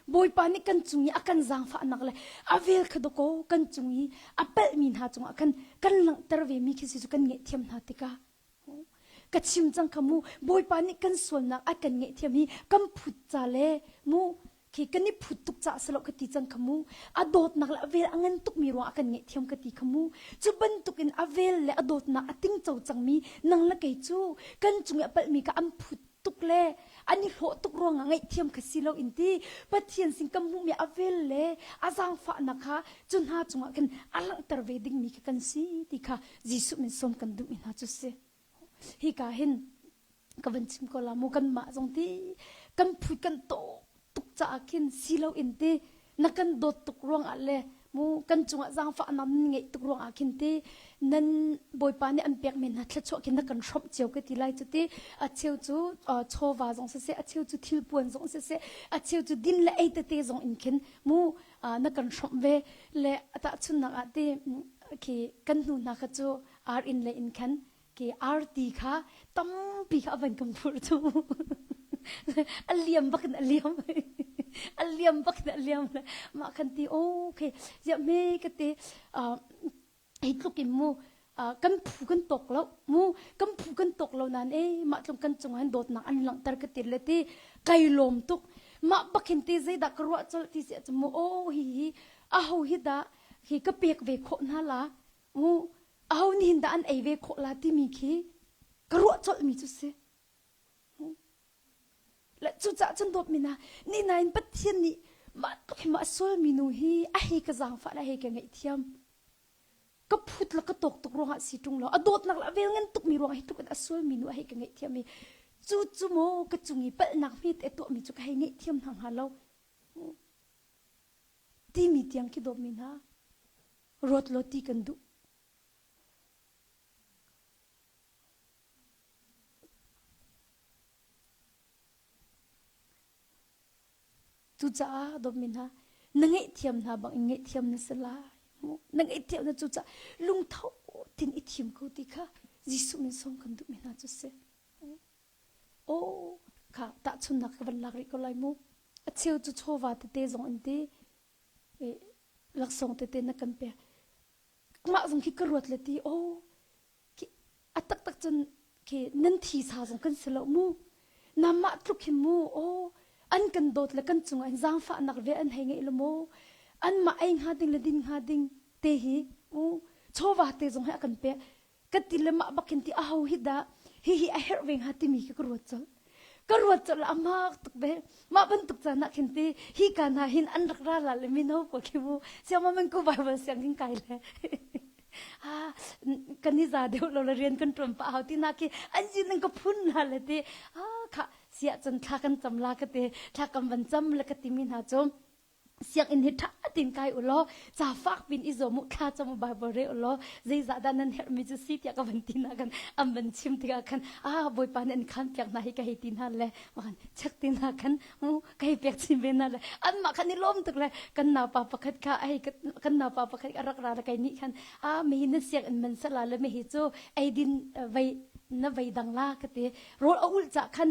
Bawipa nih kan cung i a kan zaangfahnak le a vel kha dawkaw kan cung i a palhmi hna cungah khan kan langhter ve mi khi si cu kan ngaihthiam hna tikah ka chim cang kha mu Bawipa nih kan sualnak a kan ngaihthiam hi kan phut ca le mu khi kan i phut tuk caah si lo ka ti cang kha mu a dawtnak le a vel a ngan tukmi ruangah a kan ngaihthiam ka ti kha mu cu bantukin a vel le a dawtnak a tingco cangmi nang le kei cu kan cung i a palhmi kha an phut tuk le an i hlawh tuk ruangah ngaihthiam kha si lo in ti Pathian sin kan hmuhmi a vel le a zaangfahnak kha cu hna cungah khin a langhter ve dingmi kha kan si ti kha Jesuh min sawm kan duhmi hna cu si hika hin ka van chim ko la mu kanmah zong ti kan phu kan tawh tuk caah khin si lo in ti na kan dawt tuk ruangah le mu kan cungah zaangfah nan ngeih tuk ruangah khin ti nan bawipa nih an pek men hna thluachuah khin na kan hrawmh cio ka ti lai cu ti a cheu cu chawva zong siseh a cheu cu thilpuan zong siseh a cheu cu din le ei tete zong in khin mu na kan hrawmh ve le tahchunnak ah ti khi kan hnu hna kha cu ar in le in khan ke arti kha tampi kha a van kan phurh cu a liam bak in a liam a liam bak in a liam le mah khan ti okay ziah me ka ti hi tluk in mu kan phu kan tok lo mu kan phu kan tok lo nan e mah tlung kan cung han dawtnak an langhter ka ti le ti kai lawm tuk mah bakin ti zeidah ka ruah colh ti si cu mu o hi hi a ho hi dah hi ka pek ve khawh hna la mu aho nih hin dah an ei ve khawh la timi khi ka ruah colhmi cu si. Le cucaah cun dawtmi hna, ni nain Pathian nih mah tluk hi mah sualmi nu hi a hei ka zaangfah le a hei ka ngaihthiam. Ka phut le ka tawk tuk ruangah si ṭung lo, a dawtnak le a vel ngan tukmi ruangah hi tluk in a sualmi nu a hei ka ngaihthiam i cu cu maw ka cung i palhnak hmete tuahmi cu ka hei ngaihthiam hna hnga lo. Timi tiang khi dawtmi hna, ruat law ti kan duh. Cucaah dawtmi hna, na ngaihthiam hna bang in ngaihthiam na si lai. Na ngaihthiam na cucaah lungtho tin i thim ko ti kha Jesuh min sawm kan duhmi hna cu si. Aw, kha tahchunnak ka van lak rih ko lai mu. A cheu cu chawva tete zong in ti, laksawng tete na kan pek. Mah zong khi ka ruat le ti, aw, a taktak cun khi nan thi sa zong kan si lo mu. Namah tluk hin mu, aw, an kan dawt le kan cungah hin zaangfahnak ve an hei ngeih lo mu. Anmah ei hnga ding le din hnga ding te hi, u, chawva te zong hi a kan pek. Ka ti le mah bak hin ti aho hi dah hihi a herh ve hnga timi khi ka ruat colh. Ka ruat colh a mak tuk ve. Mah bantuk caan ah khin ti hi ka hna hin an rak ra la le mino pawl khi mu siangma men ku Bible siang hin kai le ah kan i za deuh lo le rian kan ṭuan pah hau ti na khi an sin in ka phun hna le ti ah kha siah cun thla kan cam la ka ti thla kan van cam le ka timi hna cu sianginn hi ṭha tein kai u law ca fak pin i zuam u thla cam u Bible re u law zeizah dah nan herhmi cu si tiah ka van ti hna kan an van chim tikah khan ah Bawipa nih an khan piak hna hi ka hei ti hna le khan check ti hna khan mu ka hei pek chin ve hna le anmah khan i lawm tuk le kan naupa pakhat kha ai kan naupa pakhat a rak ra le kai nih khan ah mihi na sianginn man sala le mihi cu eidin vei na vei dang la ka ti rawl a ulh cah khan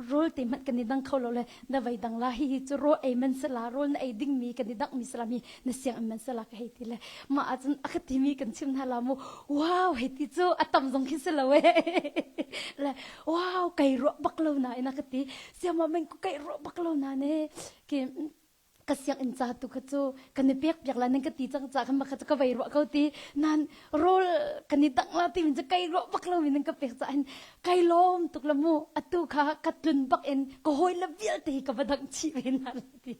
rawl te hmanh kan i dang kho lo le na vei dang la hihi cu rawl ei man sala rawl na ei ding mi kan i dangh mi sala mi na siang in man sala ka hei ti le mah ahcun a ka ti mi kan chim hna la mu wow hei ti cu a tam zong khi si lo e le wow kai ruah bak lo na ina ka ti siama men ku kai ruah bak lo na ne ki ka sianginn ca tu kha cu kan i pek piak la nan ka ti cang ca khan makha cu ka vei ruah ko ti nan rawl kan i dang la ti min cu kai ruah bak lo min nan ka pek ca hin kai lawm tuk la mu atu kha ka tlun bak in ka hawi le vialte hi ka va dang chih ve na la ti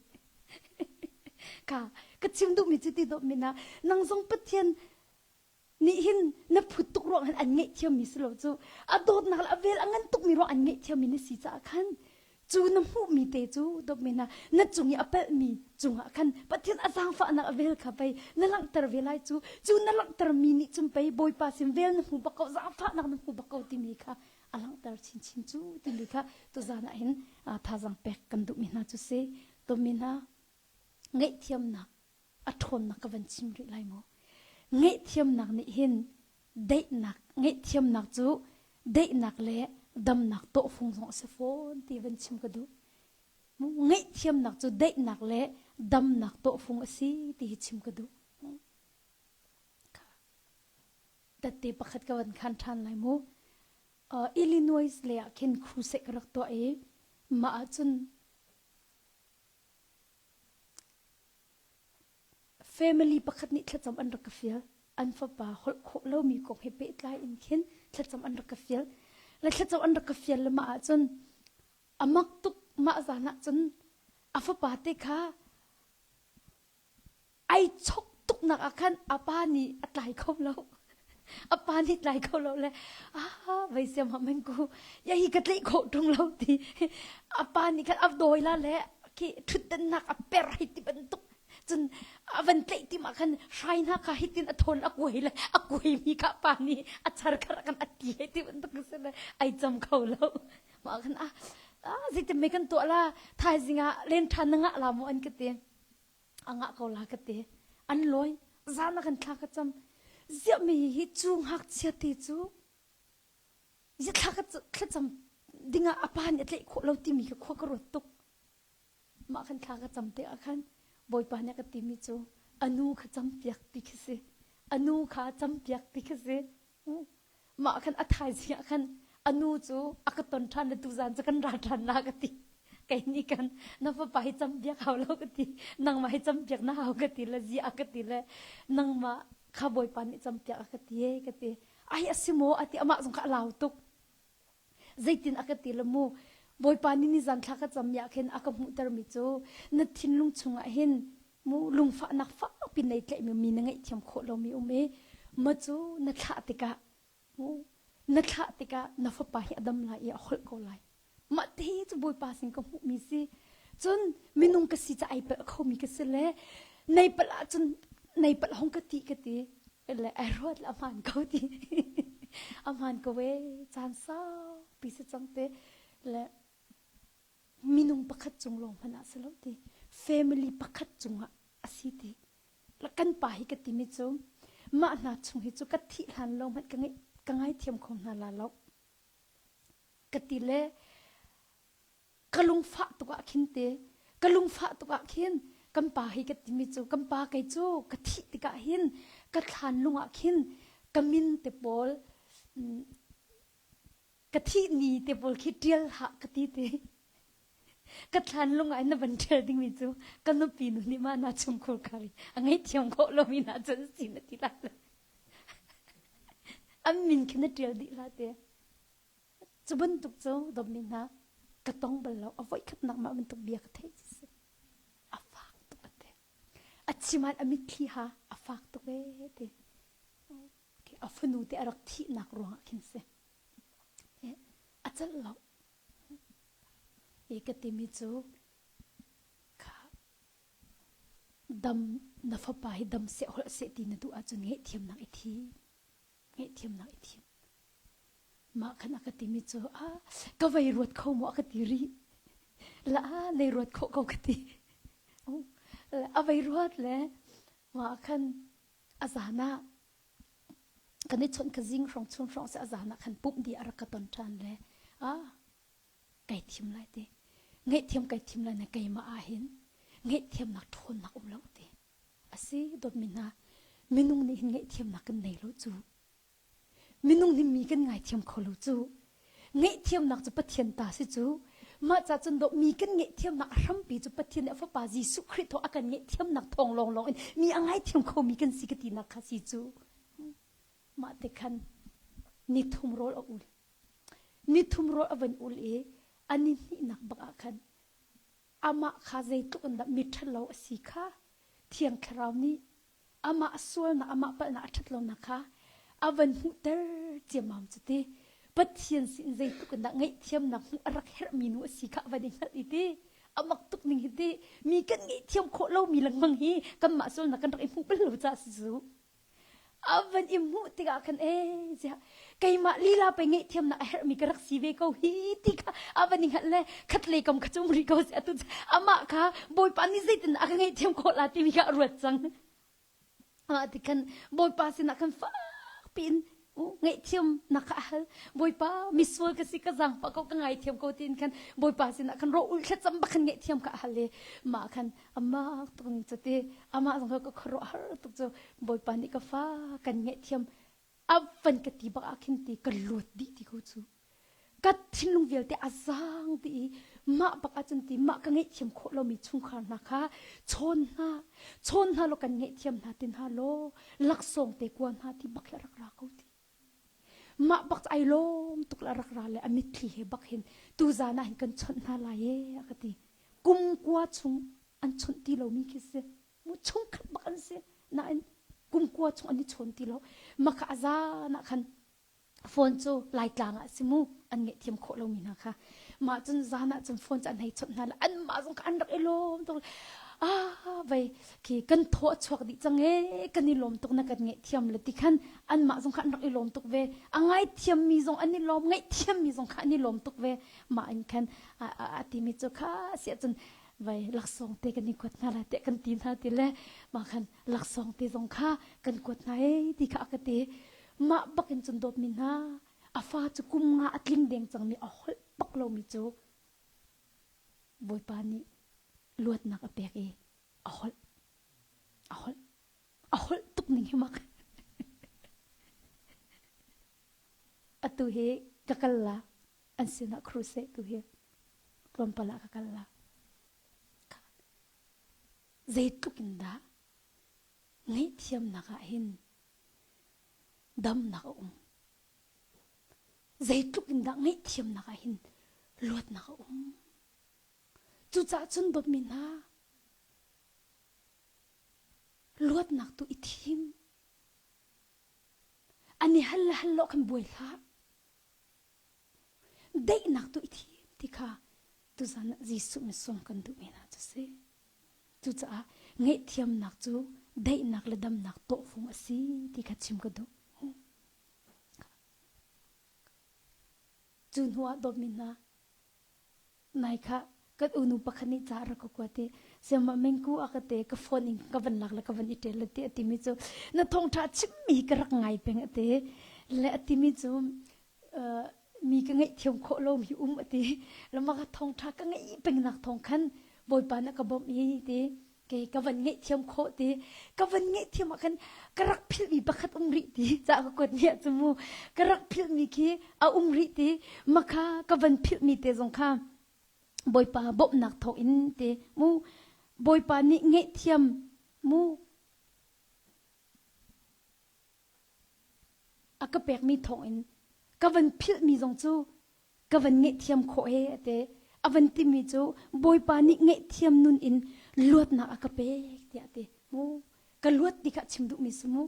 ka ka chim duh mi cu ti dawh mi na nang zong pathian nih hin na phut tuk ruang hin an ngaihthiammi si lo cu a dawtnak le a vel a ngan tukmi ruang an ngaihthiammi na si caah khan cu na hmuhmi te cu dawtmi hna na cung i a palhmi cungah khan Pathian a zaangfahnak a vel kha pei na langhter ve lai cu cu na langhtermi nih cun pei Bawipa sin vel na hmu bak ko zaangfahnak na hmu bak ko timi kha a langhter chinchin cu timi kha tuzan ah hin thazaang pek kan duhmi hna cu si dawtmi hna ngaihthiamnak a ṭhawnnak ka van chim rih lai maw? Ngaihthiamnak nih hin daihnak, ngaihthiamnak cu daihnak le damnak tawhfung zong a si fawn ti van chim ka duh. Ngaihthiamnak cu daihnak le damnak tawhfung a si ti hi chim ka duh. Tette pakhat ka van khan ṭhan lai mu. Uh, Illinois le ah khin crusade ka rak tuah i mah ahcun Family pakhat nih thlacam an rak ka fial. An fapa holh khawh lomi kong he pehtlai in khin thlacam an rak ka fial. Le thlacam an rak ka fial le mah ahcun a mak tuk mah zan ahcun a fapa te kha ai chok tuknak ah khan a pa nih a tlai kho lo. A pa nih tlai kho lo le ah vei siam ha men ku ya hi ka tlaih khawh ṭung lo ti a pa nih khan a dawi la le khi ṭhutdennak a per hei ti bantuk cun a van tlaih tim ah khan hrai hna kha hitin a thawn a kuai le a kuai mi kha pa nih a char khar kan a ti hei ti bantuk si le ai cam kho lo mah khan ah ah zeitin mei kan tuah la thaizing ah len ṭhan na ngah la mu an ka ti a ngah ko la ka ti an lawi zan a kan thla ka cam ziah mi hi cu ngakchia te cu zia thla ka thlacam dingah a pa nih a tlaih khawh lo timi ka khua ka ruat tuk mah khan thla ka cam te ah khan bawipa nih a ka timi cu anu kha campiak ti khi si anu kha campiak ti khi si Mah khan a thaizing ah khan a nu cu a ka ton ṭhan le tuzaan cu kan ra ṭhan la ka ti. Kei nih kan na fapa hi campiak hau lo ka ti. Nangmah hi campiak na hau ka ti le ziah ka ti le nangmah kha Bawipa nih campiak a ka ti e ka ti. Ai a si maw a ti amah zong kha a lau tuk. Zeitin a ka ti le mu Bawipa nih nizan thla ka cam mi ah khin a ka hmuhtermi cu na thinlung chungah hin mu lungfahnak fakpi nei tlaihmi mi na ngaihthiam khawh lomi um i ma cu na thlah tikah mu na thlah tikah na fapa hi a dam lai i a holh ko lai mah te cu bawipa sin ka hmuhmi si cun minung ka si ca ai palh khomi ka si le nei palh ahcun nei palh hong ka ti ka ti le ai ruat le a hmaan ko ti a hmaan ko e caan saupi si cang te le minung pakhat cung lawng hmanh ah si lo ti family pakhat cungah a si ti la kan pa hi ka timi cu mah hna chung hi cu ka thih hlan lo hmanh ka ngai ka ngaithiam kho hna la lo ka ti le ka lungfah tuk ah khin te ka lungfah tuk ah khin kan pa hi ka timi cu kan pa kei cu ka thih tikah hin ka thlan lung ah khin ka min te pawl ka thih ni te pawl khi ṭial hlah ka ti ti. Ka thlan lung ah na van ṭial dingmi cu ka nupi nu nih mah na chungkhur khar i a ngaihthiam khawh lomi na cun si na ti lai lo. An min khi na ṭial dih la te. Cu bantuk cu dawtmi hna ka tong bal lo. A voikhatnak mah bantuk bia ka theih ci si. A fak tuk a ti. A chim ah a mitthli ha a fak tuk ee ti. A fanu te a rak thihnak ruangah khin si. A celh lo. I ka timi cu kha dam na fapa hi dam seh holh seh ti na duh ahcun ngaihthiamnak i thim. Ngaihthiamnak i thim. Mah khan a ka timi cu ah ka vei ruat kho maw a ka ti rih. La nei ruat khawh ko ka ti. A vei ruat le mah khan a zan ah kan i chawnh ka zing hrawng chun hrawng se a zan ah khan pumh di a rak ka ton ṭhan le ah kai thim lai ti ngaihthiam kai thim lai na keimah ah hin ngaihthiamnak ṭhawnnak um lo ti asi dawtmi hna minung nih hin ngaihthiamnak kan nei lo cu Minung nih mi kan ngaithiam kho lo cu. Ngaihthiamnak cu Pathian ta si cu. Mah ca cun dawh mi kan ngaihthiamnak a hrampi cu Pathian nih a Fapa Jesuh Khrih thawng a kan ngaihthiamnak thawng lawnglawng in mi a ngaithiam khomi kan si ka tinak kha si cu. Mah te khan nithum rawl a ul. Nithum rawl a van ul i a ni hnihnak bak ah khan amah kha zeitluk in dah mi ṭhalo a si kha Thiang Thlarau nih amah sualnak amah palhnak a ṭhat lonak kha a van hmuhter ciammam cu ti Pathian sin zeitluk in dah ngaihthiamnak hmuh a rak herhmi nu a si kha a van i hngalh i ti a mak tuk ning hi ti mi kan ngaihthiam khawh lomi lengmang hi kanmah sualnak kan rak i hmuh bal lo caah si cu a van i hmuh tikah khan ee ziah keimah lila pei ngaihthiamnak a herhmi ka rak si ve ko hi ti kha a van i hngalh le khat lei kam kha cu um rih ko si atu amah kha bawipa nih zeitin a ka ngaihthiam khawh la timi kha a ruat cang ah ti khan bawipa sinah khan fak piin. Ngaihthiam nak kha a hal. Bawipa misual ka si ka zaangfah ko ka ngaithiam ko tiin khan Bawipa sinah khan ro ulh thlacam bak khan ngaihthiam kha a hal i mah khan amah tuk ning cu ti amah zong ka khuaruah har tuk cu Bawipa nih ka fa kan ngaihthiam a van ka ti bak ah khin ti ka luat dih ti ko cu. Ka thinlung vialte a zaang dih i mah bak ahcun ti mah ka ngaihthiam khawh lomi chungkhar hna kha chawn hna chawn hna law kan ngaihthiam hna ti hna law laksawng te kua hna ti bak hi a rak ra ko ti. Mah bak cu ai lawm tuk le a rak ra le a mitthli he bak hin tuzaan ah hin kan chawnh hna lai ee a ka ti. Kum kua chung an chawnh ti lomi khi si. Mu chungkhat bak an si. Nain kum kua chung an i chawn ti lo. Mah kha a zaan ah khan phone cu Laitlang ah si mu an ngaihthiam khawh lomi hna kha mah cun zan ah cun phone cu an hei chawnh hna le anmah zong kha an rak i lawm tuk ah vei khi kan thaw a chuak dih cang ee kan i lawm tuk na kan ngaihthiam le ti khan anmah zong kha an rak i lawm tuk ve a ngaithiam mi zong an i lawm ngaihthiam mi zong kha an i lawm tuk ve mah in khan a timi cu kha siah cun vai laksawng te kan i kuat hna lai te kan ti hna ti le mah khan laksawng te zong kha kan kuat hna ee ti kha a ka ti Mah bak in cun dawtmi hna, a fa cu kum nga a tling deng cangmi a holh bak lomi cu Bawipa nih luatnak a pek i a holh. A holh. A holh tuk ning hi mak. Atu hi ka kal la an sinah crusade tu hi tlawmpal ah ka kal la. Zeitluk in dah ngaihthiamnak ah hin damnak a um. Zeitluk in dah ngaihthiamnak ah hin luatnak a um. Cucaah cun dawtmi hna, luatnak tu i thim. An i hal le hal lo khan buai hlah. Daihnak tu i thim ti kha tuzan ah Jesuh misung kan duhmi hna cu si. Cucaah ngaihthiamnak cu daihnak le damnak tawhfung a si ti kha chim ka duh. Cu hnu ah dawtmi hna, nai kha kan unu pakhat nih ca a rak ka kuat i siamah mengku a ka te ka phone in ka van lak le ka van i ṭel le ti a timi cu na thawngṭha chimmi ka rak ngai peng a ti le a timi cu mi ka ngaihthiam khawh lomi um a ti lama ka thawngṭha ka ngeih pengnak thawng khan Bawipa na ka bawmh i ti kei ka van ngaihthiam khawh ti ka van ngaihthiam ah khan ka rak philhmi pakhat um rih ti ca ka kuat mi ah cu mu ka rak philhmi khi a um rih ti makha ka van philhmi te zong kha Bawipa bawmhnak thawng in ti mu Bawipa nih ngaihthiam mu A ka pekmi thawngin ka van philhmi zong cu ka van ngaihthiam khawh he a ti. A van timi cu Bawipa nih ngaihthiam nun in luatnak a ka pek tiah a ti. Mu ka luat ti kha chim duhmi si mu.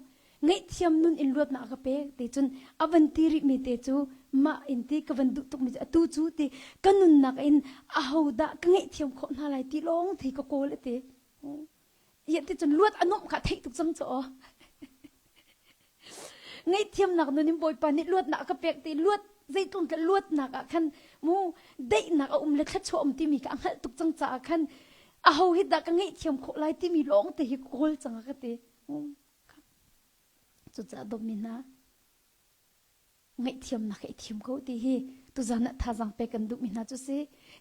Ngaihthiam nun in luatnak a ka pek ti cun a van ti rihmi te cu mah in ti ka van duh tukmi cu atu cu ti ka nunnak in ahodah ka ngaihthiam khawh hna lai ti lawng thi ka kawl a ti. Ti cun luat a nuamh kha theih tuk cang cu aw. Ngaihthiamnak nun in Bawipa nih luatnak a ka pek ti luat zeitlung ka luatnak ah khan mu daihnak a um le thluachuah um timi kha a hngalh tuk cang caah khan aho hi dah ka ngaihthiam khawh lai timi lawng te hi kawl cang a ka ti. Cucaah dawtmi hna ngaihthiamnak hi i thim ko ti hi tuzan ah thazaang pek kan duhmi hna cu si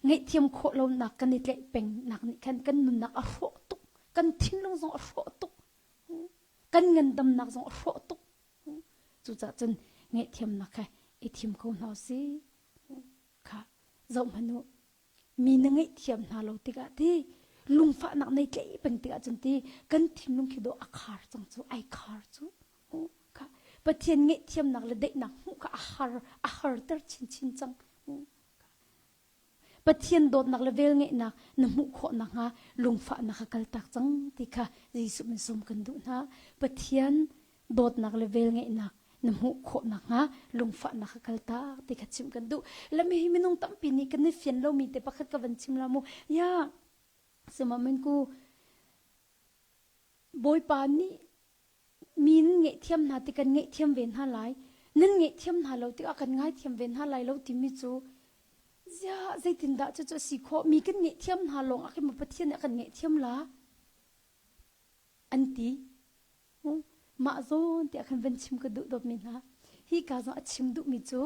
ngaihthiam khawh lonak kan i tlaih pengnak nih khan kan nunnak a hrawh tuk kan thinlung zong a hrawh tuk kan ngandamnak zong a hrawh tuk cucaah cun ngaihthiamnak kha i thim ko hna si kha zoh hmanh u mi na ngaihthiam hna lo tikah ti lungfahnak nei tlaih peng tikah cun ti kan thinlung khi dawh a khar cang cu ai khar cu kha Pathian ngaihthiamnak le daihnak hmuh kha a har a harter chinchin cang. Pathian dawtnak le velngeihnak na hmuh khawh nakhnga lungfahnak kha kaltak cang ti kha Jesuh min sawm kan duh hna. Pathian dawtnak le velngeihnak na hmuh khawh nakhnga lungfahnak kha kaltak ti kha chim kan duh. Lami hi minung tampi nih kan i fian lomi te pakhat ka van chim la mu. Ya, sima ku Bawipa nih Mi nan ngaihthiam hna ti kan ngaihthiam ve hna lai. Nan ngaihthiam hna lo tikah kan ngaithiam ve hna lai lo timi cu ziah zeitindah cucu a si khawh? Mi kan ngaihthiam hna lawng ah khin maw Pathian nih a kan ngaihthiam la? An ti. Mah zawn tiah khan van chim ka duh dawtmi hna. Hi ka zong a chim duhmi cu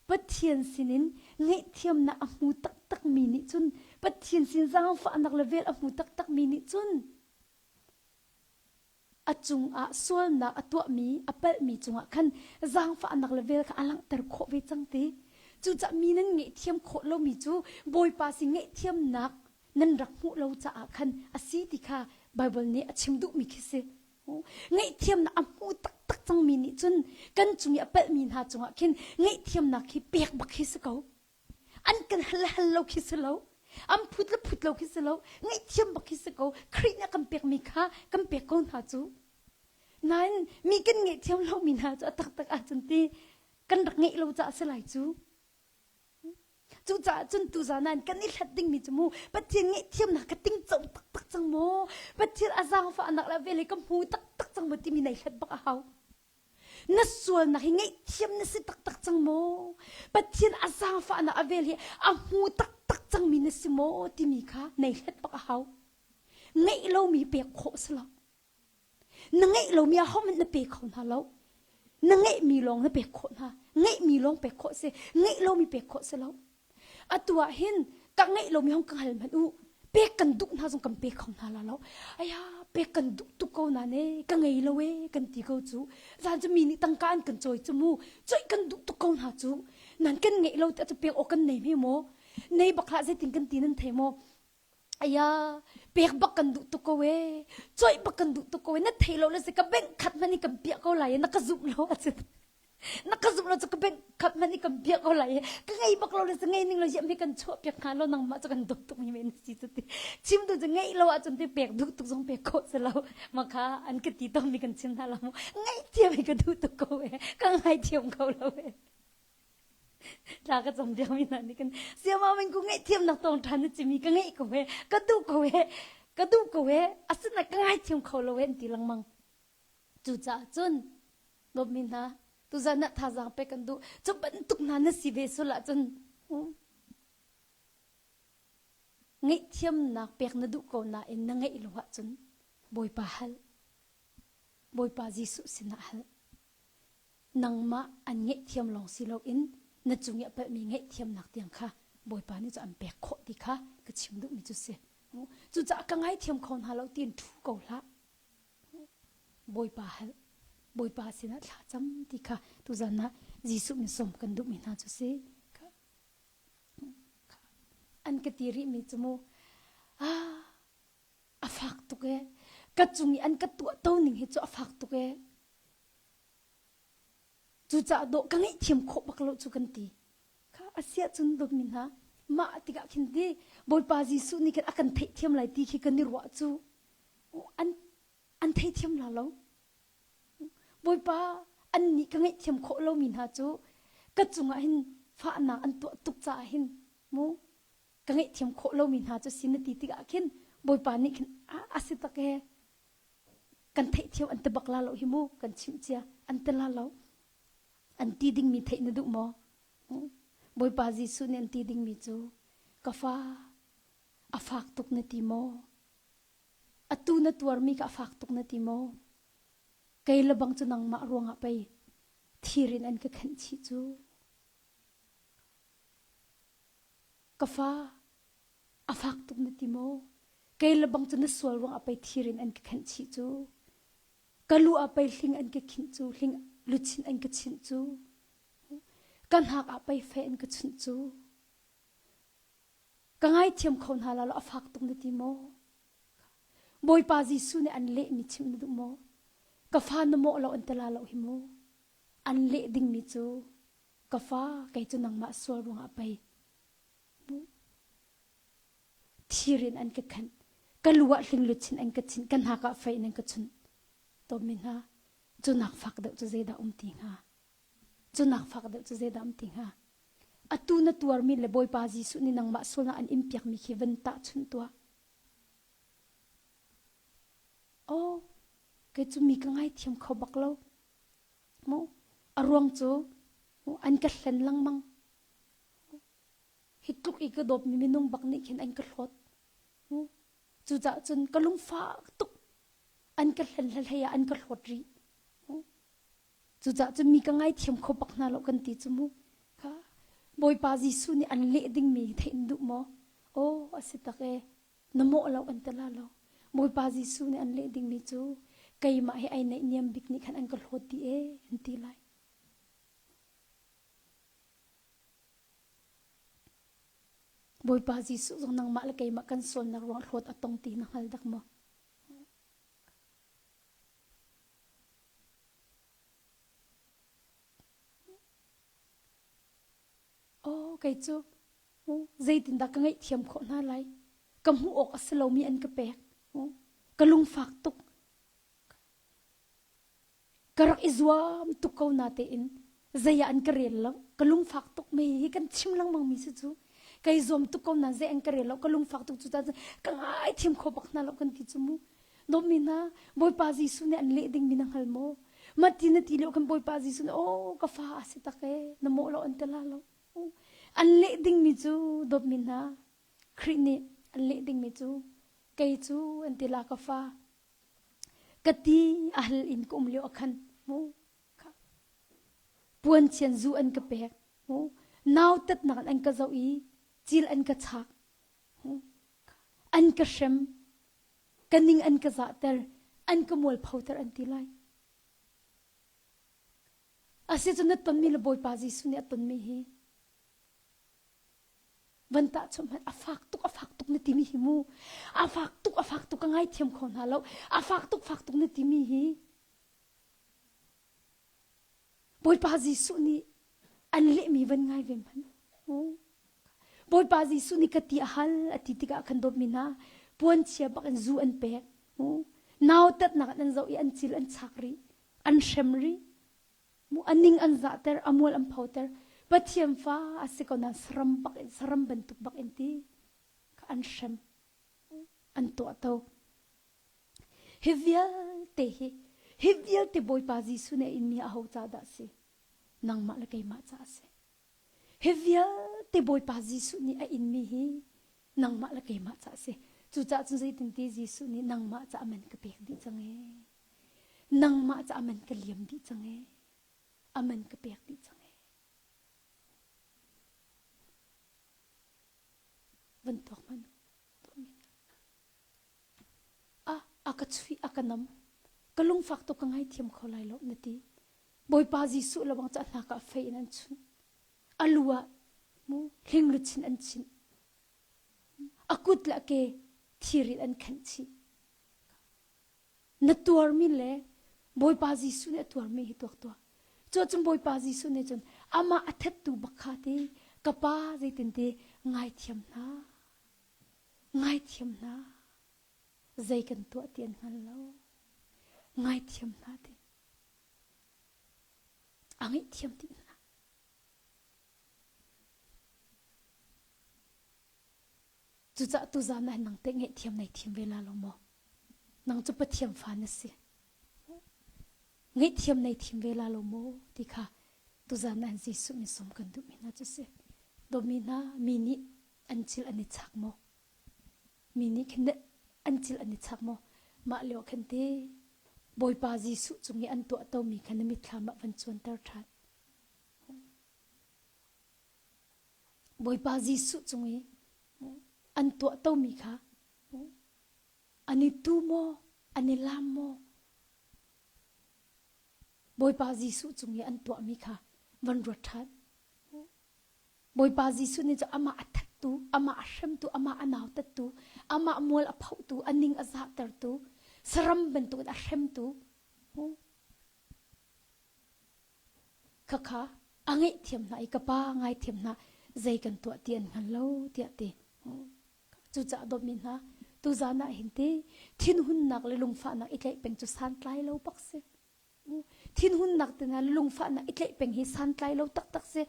Pathian sinin ngaihthiamnak a hmu taktakmi nih cun Pathian sin zaangfahnak le vel a hmu taktakmi nih cun a cungah sualnak a tuahmi a palhmi cungah khan zaangfahnak le vel kha a langhter khawh ve cang ti. Cucaah mi nan ngaihthiam khawh lomi cu Bawipa sin ngaihthiamnak nan rak hmuh lo caah khan a si ti kha Baibal nih a chim duhmi khi si. Ngaihthiamnak a hmu taktak cangmi nih cun kan cung i a palhmi hna cungah khin ngaihthiamnak khi pek bak khi si ko. An kan hal le hal lo khi si lo. An phut le phut lo khi si lo. Ngaihthiam bak khi si ko. Khrih nih a kan pekmi kha kan pek ko hna cu. Nain mi kan ngaihthiam lomi hna cu a taktak ahcun ti kan rak ngeih lo caah si lai cu. Cucaah cun tuzan ah kan i hlat dingmi cu mu Pathian ngaihthiamnak ka tingco taktak cang maw? Pathian a zaangfahnak le vel hi ka hmu taktak cang maw timi nei hlat bak a hau. Na sualnak hi ngaihthiam na si taktak cang maw? Pathian a zaangfahnak a vel hi a hmu taktak cangmi na si maw timi kha nei hlat bak a hau. Ngeih lomi pek khawh si lo. Na ngeih lomi ahohmanh na pe kho hna lo. Na ngeihmi lawng na pek khawh hna. Ngeihmi lawng pek khawh si. Ngeih lomi pek khawh si lo. Atu ah hin ka ngeih lomi hong ka hal hmanh u. Pek kan duh hna zong kan pe kho hna la lo. Aya pek kan duh tuk ko na ne ka ngei lo e kan ti ko cu. Zan cu mi nih tangka an kan cawi cu mu. Coih kan duh tuk ko hna cu. Nan kan ngeih lo te cu pek awk kan nei hme maw? Nei bak hlah zeitin kan ti nan thei maw? Aya pek bak kan duh tuk ko e coih bak kan duh tuk ko e na thei lo le si ka bank khat hmanh i kan piah ko lai e na ka zumh lo ahcun na ka zumh lo cu ka bank khat hmanh i kan piah ko lai e ka ngei bak lo le si ngei ning lo ziam hi kan chuah piak hnga lo nangmah cu kan dawt tuk mi men si cu ti chim tu cu ngeih lo ahcun ti pek duh tuk zong pek khawh si lo ma kha an ka ti tom mi kan chim hna lo mu ngaih thiam hi ka duh tuk ko e ka ngai thiam ko lo e Tla ka cam piakmi hna nih kan siama men ku ngaihthiamnak tawng ṭhan na cimi ka ngeih ko he ka duh ko he ka duh ko he asina ka ngaithiam kho lo he an ti lengmang. Cucaah cun dawtmi hna tuzan ah thazaang pek kan duh cu bantuk hna na si ve sul ahcun ngaihthiamnak pek na duh ko nain na ngeih lo ahcun Bawipa hal Bawipa Jesuh sinah hal nangmah an ngaihthiam lawng si loin na cung i a palhmi ngaihthiamnak tiang kha Bawipa nih cu an pek khawh ti kha ka chim duhmi cu si. Cucaah ka ngaithiam kho hna lo tiin ṭhu ko hlah. Bawipa hal, Bawipa sinah thla cam ti kha tuzan ah Jesuh min sawm kan duhmi hna cu si. An ka ti rihmi cu mu, ah, a fak tuk ee. Ka cung i an ka tuah to ning hi cu a fak tuk ee. Cucaah dawh ka ngaihthiam khawh bak lo cu kan ti. Kha a si ahcun dawtmi hna, mah tikah khin ti Bawipa Jesuh nih khin a kan theihthiam lai ti khi kan i ruah cu an an theithiam la lo. Bawipa annih ka ngaihthiam khawh lomi hna cu ka cungah hin fahnak an tuah tuk caah hin mu ka ngaihthiam khawh lomi hna cu si na ti tikah khin Bawipa nih khin a si tak ee kan theihthiam an ti bak la lo hi mu kan chimh cia an ti la lo an ti dingmi theih na duh maw Bawipa Jesuh nih an ti dingmi cu ka fa a fak tuk na ti maw atu na tuarmi kha a fak tuk na ti maw kei le bang cu nangmah ruangah pei thir in an ka khenh chih cu ka fa A fak tuk na ti maw? Kei le bang cu na sual ruang ah pei thir in an ka khenh chih cu. Ka lu ah pei hling an ka khinh cu, hling luchin an ka chinh cu. Ka hnak ah pei fei an ka chunh cu. Ka ngaithiam kho hna la lo a fak tuk na ti maw? Bawipa Jesuh nih an lehmi chimh na duh maw? Ka fa na mawh lo an ti la lo hi mu. An leh dingmi cu ka fa kei cu nangmah sual ruangah pei Thir in an ka khenh. Ka lu ah hlingluchin an ka chinh. Ka hnak ah fei in an ka chunh. Tawmi hna, cu nak fak deuh cu zeidah um ti hnga? Cu nak fak deuh cu zeidah um ti hnga? Atu na tuarmi le Bawipa Jesuh nih nangmah sualnak an in piakmi khi van tahchunh tuah. Oh, kei cu mi ka ngaithiam kho bak lo. Mu, a ruang cu an ka hlen lengmang. Hi tluk i ka dawtmi minung bak nih khin an ka hlawt. Cucaah cun ka lungfak tuk. An ka hlen hlei ah an ka hlawt rih. Cucaah cun mi ka ngaithiam kho bak hna lo kan ti cu mu. Kha Bawipa Jesuh nih an leh dingmi theih in duh maw? Aw a si tak e. Na mawh lo an ti la lo. Bawipa Jesuh nih an leh dingmi cu keimah hi ai naihniam bik nih khan an ka hlawt dih e an ti lai. Bawipa Jesuh zong nangmah le keimah kan sualnak ruang hlawt a tong ti na hngal dak maw? Aw kei cu zeitindah ka ngaihthiam khawh hna lai? Ka hmuh awk a si lomi an ka pek. Ka lungfak tuk. Ka rak i zuam tuk ko natein zei ah an ka rel lo. Ka lungfak tuk me hi kan chim lengmang mi si cu. Kai zuam tuk ko nain zei an ka rel lo. Ka lungfak tuk cu ka ngaithiam kho bak hna lo kan ti cu mu. Dawtmi hna, Bawipa Jesuh nih an leh dingmi na hngal maw? Mati na ti lio khan Bawipa Jesuh nih, "Aw, ka fa a si tak e, na mawh lo an ti la lo." An leh dingmi cu dawtmi hna, Khrih nih an leh dingmi cu, kei cu an ti la ka fa. Ka ti a hal in ka um lio ah khan mu puan chian zu an ka pek mu nautatnak in an ka zoh i cil an ka chak an ka hrem ka ning an ka zahter an ka mualphoter an ti lai asi cu na tonmi le Bawipa Jesuh nih a tonmi hi van tahchunh hmanh a fak tuk a fak tuk na timi hi mu a fak tuk a fak tuk ka ngaithiam kho hna lo a fak tuk fak tuk na timi hi Bawipa Jesuh nih an lehmi van ngai ve hmanh. Bawipa Jesuh nih ka ti a hal a ti tikah khan dawtmi hna puanchia bak in zu an pek. Nautatnak in an zoh i an cil an chak rih, an hrem rih. A ning an zahter, a mual an photer. Pathian fa a si ko nain saram bak in saram bantuk bak in ti an hrem, an tuahto. Hi vialte hi, hi vialte Bawipa Jesuh nih a inmi aho ca dah a si? Nangmah le keimah ca a si. Hi vialte Bawipa Jesuh nih a inmi hi nangmah le keimah ca a si. Cucaah cun zeitinti Jesuh nih nangmah ca man ka pek dih cang ee. Nangmah ca man ka liam dih cang ee. A man ka pek dih cang ee. Van tuak hmanh. A, a ka chuih, a ka nam. Ka lungfak tuk ka ngaithiam kho lai lo na ti. Bawipa Jesuh lawng cu a hnak ah fei in an chunh. A lu ah mu hlingluchin an chinh. A kut le a ke thir in an khenh chih. Na tuarmi le Bawipa Jesuh nih a tuarmi hi tuak tuah. Cu cun Bawipa Jesuh nih cun amah a thattu bak kha ti ka pa zeitin ti ngaithiam hna. Ngaithiam hna. Zei kan tuah ti an hngal lo. Ngaithiam hna ti. A ngaihthiam ti hna. Cucaah tuzaan ah nang teh ngaihthiam nei thiam ve la lo maw? Nang cu Pathian fa na si. Ngaihthiam nei thiam ve la lo maw ti kha tuzaan ah Jesuh min sawm kan duhmi hna cu si. Dawmi hna mi nih an cil an i chak maw? Mi nih khin an cil an i chak maw? Mah lio khan ti Bawipa Jesuh cung i an tuah tomi kha na mitthlam ah van cuanter ṭhan. Bawipa Jesuh cung i an tuah tomi kha an i tu maw? An i lam maw? Bawipa Jesuh cung i an tuahmi kha van ruat ṭhan. Bawipa Jesuh nih cu amah a thattu, amah a hremtu, amah a nautattu, amah mual a phohtu, a ning a zahtertu, saram bantukin a hremtu, khakha a ngaihthiam hna i ka pa ngaithiam hna zei kan tuah ti an hngal lo tiah ti. Cucaah dawtmi hna, tuzaan ah hin ti thinhunnak le lungfahnak i tlaih peng cu santlai lo bak si. Thinhunnak te hna lungfahnak i tlaih peng hi santlai lo taktak si.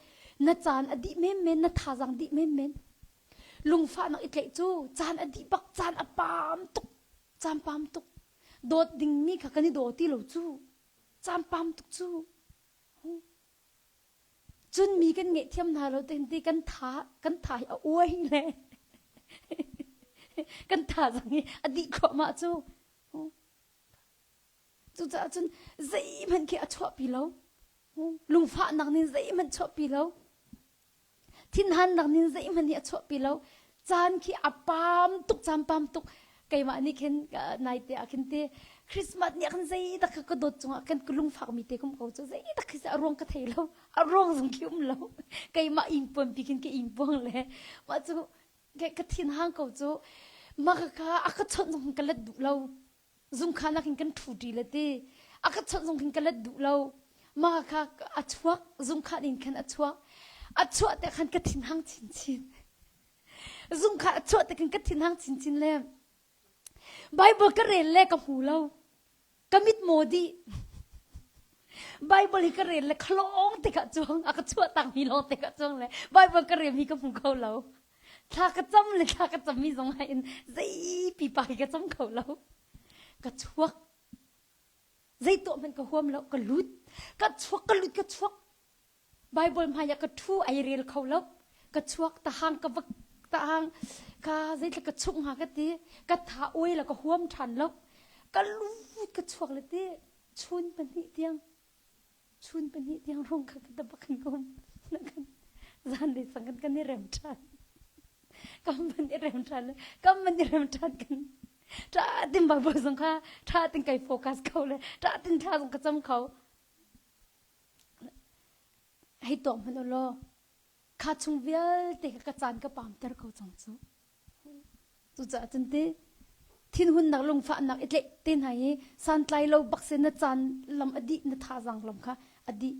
Na caan a dih menmen, na thazaang dih menmen. Lungfahnak i tlaih cu caan a dih bak, caan a paam tuk, caan paam tuk. Dawt dingmi kha kan i daw ti lo cu. Caan paam tuk cu. Cun mi kan ngaihthiam hna lo ti kan tha kan tha hi a uai le kan tha zang hi a dih thluahmah cu. Cucaah cun zeihmanh khi a chuahpi lo. Lungfahnak nin zeihmanh chuahpi lo. Thinhannak nin zeihmanh hi a chuahpi lo. Caan khi a pam tuk, caan pam tuk. Keimah nih khin naite ah khin te Christmas ni ah khan zeidak kha ka dawt cungah khan ka lungfak mi te kum ko cu zeidak khi a ruang ka thei lo. A ruang zong khi um lo. Keimah ingpuan pi khin ka ingpuang le mah cu ka thin hang ko cu mah ka a ka chawnh zong ka let duh lo. Zungkhan ah khin kan ṭhu ṭi le ti. A ka chawnh zong khin ka let duh lo. Mah kha a chuak, zungkhan in khan a chuak. A chuah te khan ka thinhang chinchin. Zungkhan a chuah te khan ka thinhang chinchin le Bible ka rel le ka hmu lo. Ka mit maw dih. Bible hi ka rel le khalawng te ka chuang. A ka chuah tak mi lawng te ka chuang le Bible ka rel mi ka hmu kho lo. Thla ka cam le thla ka cam mi zong ah in zei pipa hi ka cam kho lo. Ka chuak. Zei tuah hmanh ka huam lo. Ka lut. Ka chuak, ka lut, ka chuak. Bible hmai ah ka ṭhu ai rel kho lo. Ka chuak tahang ka va tahang ka zeitluk ka chung hnga ka ti. Ka tha oi la ka huam ṭhan lo. Ka lut ka chuak le ti chun pahnih tiang chun pahnih tiang rong kha ka bak kan um kan zan le sang kan kan i rem ṭhan kam man i rem ṭhan le kam man i rem ṭhan kan ṭha tin Bible zong kha ṭha tin kai focus kho le ṭha tin thla zong ka cam kho hei tuak hmanh u law kha chung vialte kha ka caan ka pamter ko cang cu Cucaah cun ti thinhunnak lungfahnak i tlaih te hna hi santlai lo bak si na caan lam a dih na thazaang lam kha a dih.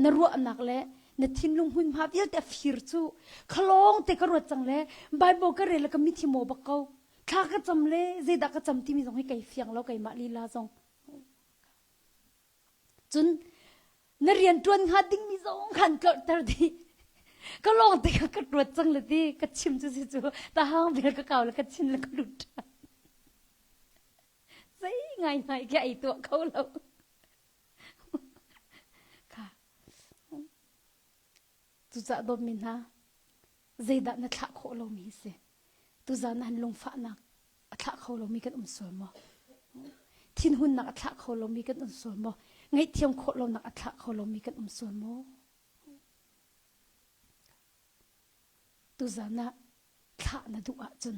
Na ruahnak le na thinlung hmunhma vialte a fir cu khalawng te ka ruat cang le Bible ka rel le ka mithi maw bak ko. Thla ka cam le zeidah ka cam timi zong hi kai fiang lo keimah lila zong. Cun na rian ṭuan hnga dingmi zong khan tlorhter dih. Ka lawng te kha ka ṭuat cang le ti ka chim cu si cu tahang bel ka kau le ka chin le ka lut ṭhan. Zei ngai ngai khi ai tuah kho lo. Kha. Cucaah dawtmi hna, zeidah na thlah khawh lomi hi si? Tuzan ah lungfahnak a thlah kho lomi kan um sual maw? Thinhunnak a thlah kho lomi kan um sual maw? Ngaihthiam khawh lonak a thlah kho lomi kan um sual maw? Tuzan ah thlah na duh ahcun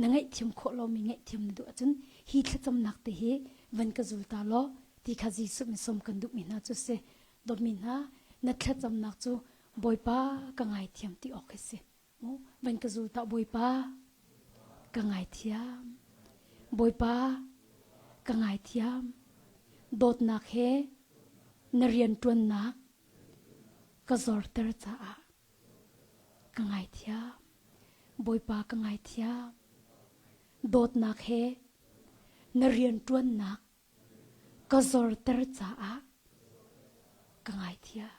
na ngaihthiam khawh lomi ngaihthiam na duh ahcun hi thlacamnak te hi van ka zul ta law ti kha Jesuh min sawm kan duhmi hna cu si. Dawtmi hna, na thlacamnak cu Bawipa ka ngaithiam ti awk hi si. Van ka zul ta Bawipa ka ngaithiam. Bawipa ka ngaithiam. Dawtnak he na rianṭuannak ka zorter caah ka ngaithiam. Bawipa ka ngaithiam. Dawtnak he na rianṭuannak ka zorter caah ka ngaithiam.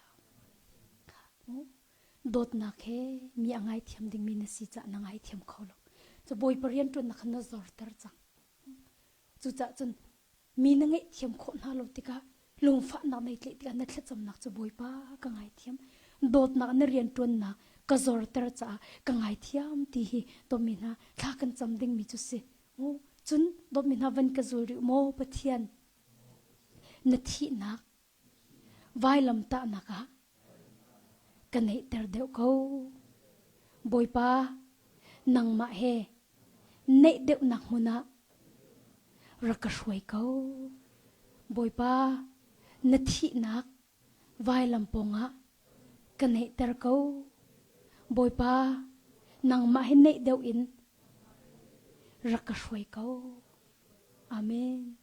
Dawtnak he mi a ngaithiam dingmi na si caah na ngaithiam kho lo. Cu Bawipa rianṭuannak kha na zorter cang. Cucaah cun mi na ngaihthiam khawh hna lo tikah lungfahnak nei tlaih tikah na thlacamnak cu Bawipa ka ngaithiam. Dawtnak na rianṭuannak ka zorter caah ka ngaithiam ti hi dawtmi hna thla kan cam dingmi cu si. Cun dawtmi hna van ka zul rih maw Pathian na thihnak Vailamtahnak ah ka neihter deuh ko. Bawipa, nangmah he neih deuhnak hmun ah rak ka hruai ko. Bawipa, na thihnak vailam pawngah ka neihter ko. Bawipa, nangmah he neih deuh in rak ka hruai ko. Amen.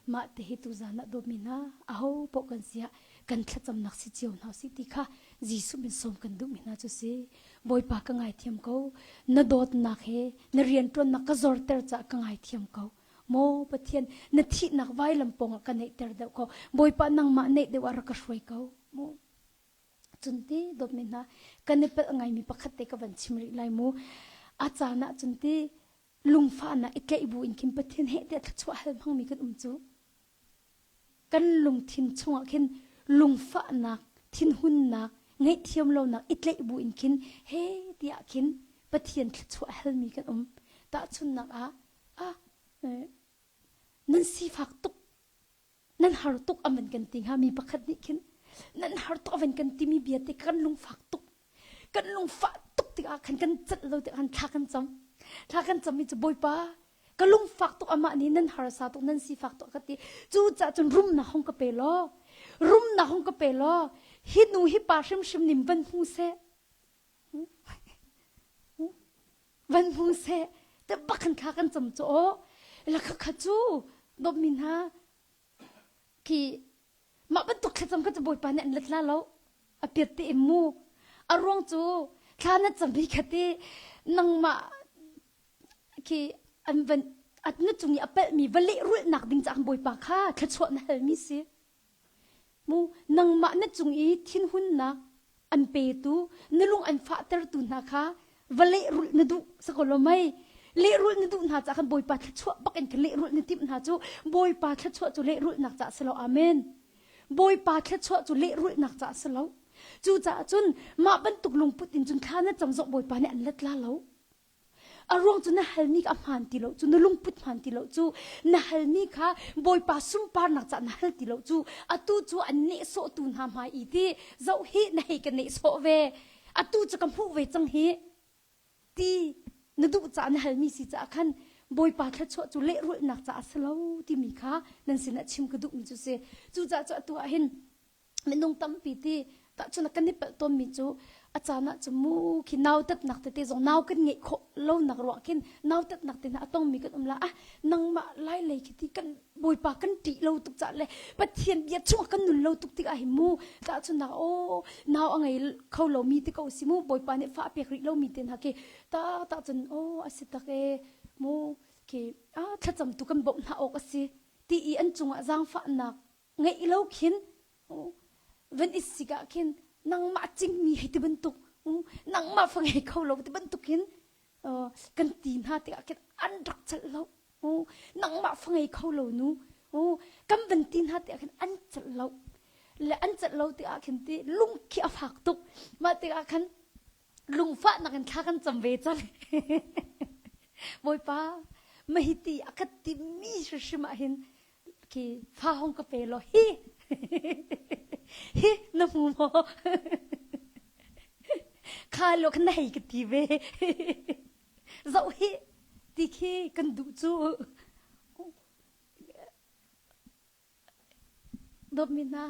Mah te hi tuzan ah dawtmi hna aho paoh kan si ah kan thlacamnak si cio hna si ti kha Jesuh min sawm kan duhmi hna cu si. Bawipa ka ngaithiam ko. Na dawtnak he na rianṭuannak ka zorter caah ka ngaithiam ko. Maw Pathian na thihnak vailam pawngah ka neihter deuh ko. Bawipa nangmah neih deuh ah rak ka hruai ko. Mu. Cun ti dawtmi hna kan i palh ngaimi pakhat te ka van chim rih lai mu. A caan ah cun ti lungfahnak i tlaih bu in khin Pathian heh tiah thluachuah hal hmangmi kan um cu kan lungthin chungah khin lungfahnak thinhunnak ngaihthiam lonak i tlaih bu in khin he tiah khin Pathian thluachuah halmi kan um tahchunnak ah ah nan sifak tuk nan har tuk aman kan ti hnga mi pakhat nih khin. Nan har tuk a van kan timi bia te kan lungfak tuk. Kan lungfah tuk tikah khan kan celh lo tikah khan thla kan cam. Thla kan cammi cu Bawipa ka lungfak tuk amah nih nan harsa tuk nan sifak tuk ka ti. Cu cah cun rumnak hong ka pe law rumnak hong ka pe law hi nu hi pa hrimhrim nim van hmu seh. Van hmu seh. Te bak khan thla kan cam cu aw. La kha kha cu dawtmi hna khi mah bantuk thlacam kha cu Bawipa nih an let la lo a piat te in mu a ruang cu thla na cam hi kha ti nangmah khi an van na cung i a pelhmi va lehrulhnak ding caah Bawipa kha thluachuah na halmi si Mu nangmah na cung i thinhunnak an petu na lung an fahtertu hna kha va lehrulh na duh sako lo mei lehrulh na duh hna caah khan Bawipa thluachuah bak in ka lehrulh na timh hna cu Bawipa thluachuah cu lehrulhnak caah si lo amen Bawipa thluachuah cu lehrulhnak caah si lo cucaah cun mah bantuk lungput in cun thla na cam zong Bawipa nih an let la lo A ruang cu na halmi kha a hmaan ti lo cu na lungput hmaan ti lo cu na halmi kha Bawipa sunparnak caah na hal ti lo cu atu cu an nehsawhtu hna hmai i ti zoh hi na hei ka nehsawh ve atu cu ka hmuh ve cang hi ti na duh caah na halmi si caah khan Bawipa thluachuah cu lehrulhnak caah a si lo timi kha nan sinah chim ka duhmi cu si cucaah cu atu ah hin minung tampi ti tahchun kan i palh tawnmi cu a caan ah cu mu khi nautatnak tete zong nau kan ngeih khawh lonak ruah khin nautatnak te hna a tongmi kan um la ah nangmah lai lei khi ti kan bawipa kan ṭih lo tuk cah le pathian bia chung kan nun lo tuk tikah hi mu tahchunnak aw nau a ngei kho lomi te ko si mu bawipa nih fa a pek rih lomi te hna khi ta ta cun aw a si tak e mu khi a thlacam tu kan bawmh hna awk a si ti i an cungah zaangfahnak ngeih lo khin van i sik ah khin nangmah cingmi hei ti bantuk nangmah fa ngei kho lo ti bantuk hin kan ti hna tikah khin an rak celh lo nangmah fa ngei kho lo nu kan van ti hna tikah khin an celh lo le an celh lo tikah khin ti lung khi a fak tuk mah tikah khan lungfahnak in thla kan cam ve cang Bawipa mahiti a ka timi hrimhrim ah hin khi fa hong ka pe law hi hi na hmu maw kha lo khan na hei ka ti ve zoh hi ti khi kan duh cu Dawtmi hna,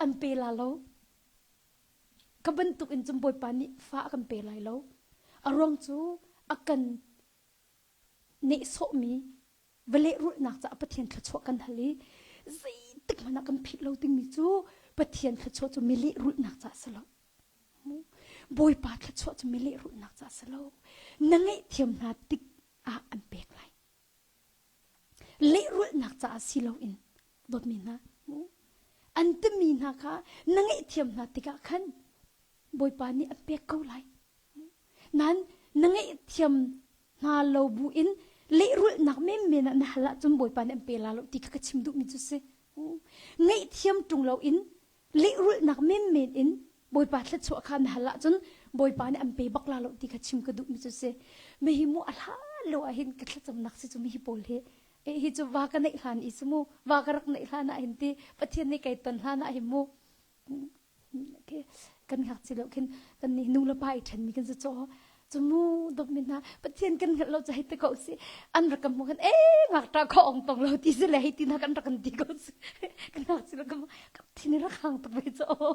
an pe la lo. Ka bantuk in cun Bawipa nih fa a kan pe lai lo. A ruang cu a kan nehsawhmi va lehrulhnak caah Pathian thluachuah kan hal i zeitik hmanh ah kan philh lo dingmi cu Pathian thluachuah cu mi lehrulhnak caah si lo. Bawipa thluachuah cu mi lehrulhnak caah si lo. Na ngaihthiam hna tik ah an pek lai. Lehrulhnak caah si loin dawtmi hna an timi hna kha na ngaihthiam hna tikah khan Bawipa nih an pek ko lai. Nain na ngaihthiam hna lo bu in lehrulhnak menmen ah na hal ahcun Bawipa nih an pe la lo ti kha ka chim duhmi cu si. Ngaihthiam ṭung loin lehrulhnak menmen in Bawipa thluachuah kha na hal ahcun Bawipa nih an pe bak la lo ti kha chim ka duhmi cu si. Mihi mu a hlan lo ah hin ka thlacamnak si cu mihi pawl hi e hi cu va ka neih hlan i cu mu va ka rak neih hlan ah hin ti Pathian nih kai ton hlan ah hin mu kan ngakchi lo khin kan nih nu le pa i ṭhenmi kan si caw cu mu dawtmi hna Pathian kan hngalh lo cu hei ti ko si an rak kan hmuh khan e ngakṭah kho ong tong lo ti si le hei ti hna kan rak kan ti ko si kan ngakchi lo kan kan thin i rak hang tuk ve caw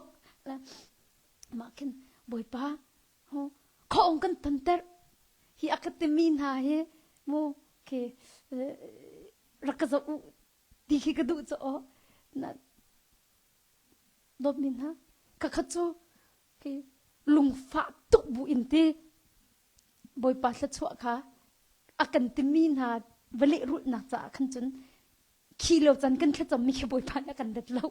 mah khin Bawipa kho ong kan ton ter hi a ka timi hna hi mu khi rak ka zoh u ti khi ka duh caw na dawtmi hna ka kha cu khi lungfah tuk bu in ti Bawipa thluachuah kha a kan timi hna va lehrulhnak caah khan cun khi lo can kan thlacammi khi Bawipa nih a kan let lo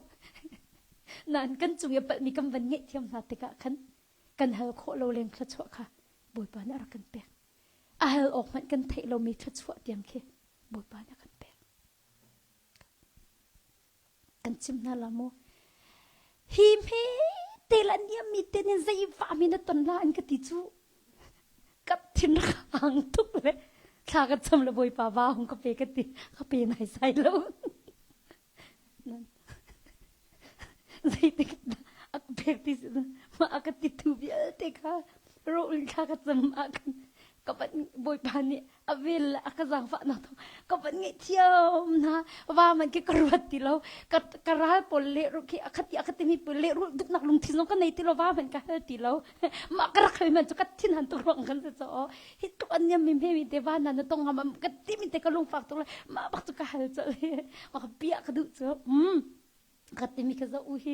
nain kan cung i a palhmi kan van ngaihthiam hna tikah khan kan hal khawh lo leng thluachuah kha Bawipa nih a rak kan pek a hal awk hmanh kan theih lomi thluachuah tiang khi Bawipa nih a kan pek Kan chim hna la mu. Hi hme te la niam mi te nin zei va mi na ton la an ka ti cu. Ka thin rak hang tuk le thla ka cham le bawipa va hung ka pe ka ti ka pe nai sai lo. Zeitik dah a ka pek ti si mah a ka ti tu vialte kha rawh thla ka cam ah khan ka van Bawipa nih a vel le a ka zaangfahnak thawng ka van ngaihthiam hna va man khi ka ruat ti lo ka ka ral pawl le khi a khati a khati mi pawl le rulh duknak lungthin zong ka nei ti lo va man ka hal ti lo mah ka rak hal man cu ka thin han tuk ruang kan si cho hi tluk an niam mi hme mi te va na na tong ngam ka ti mi te ka lungfak tuk le mah bak cu ka hal cho mah ka bia ka duh cu mm ka ti mi ka zo u hi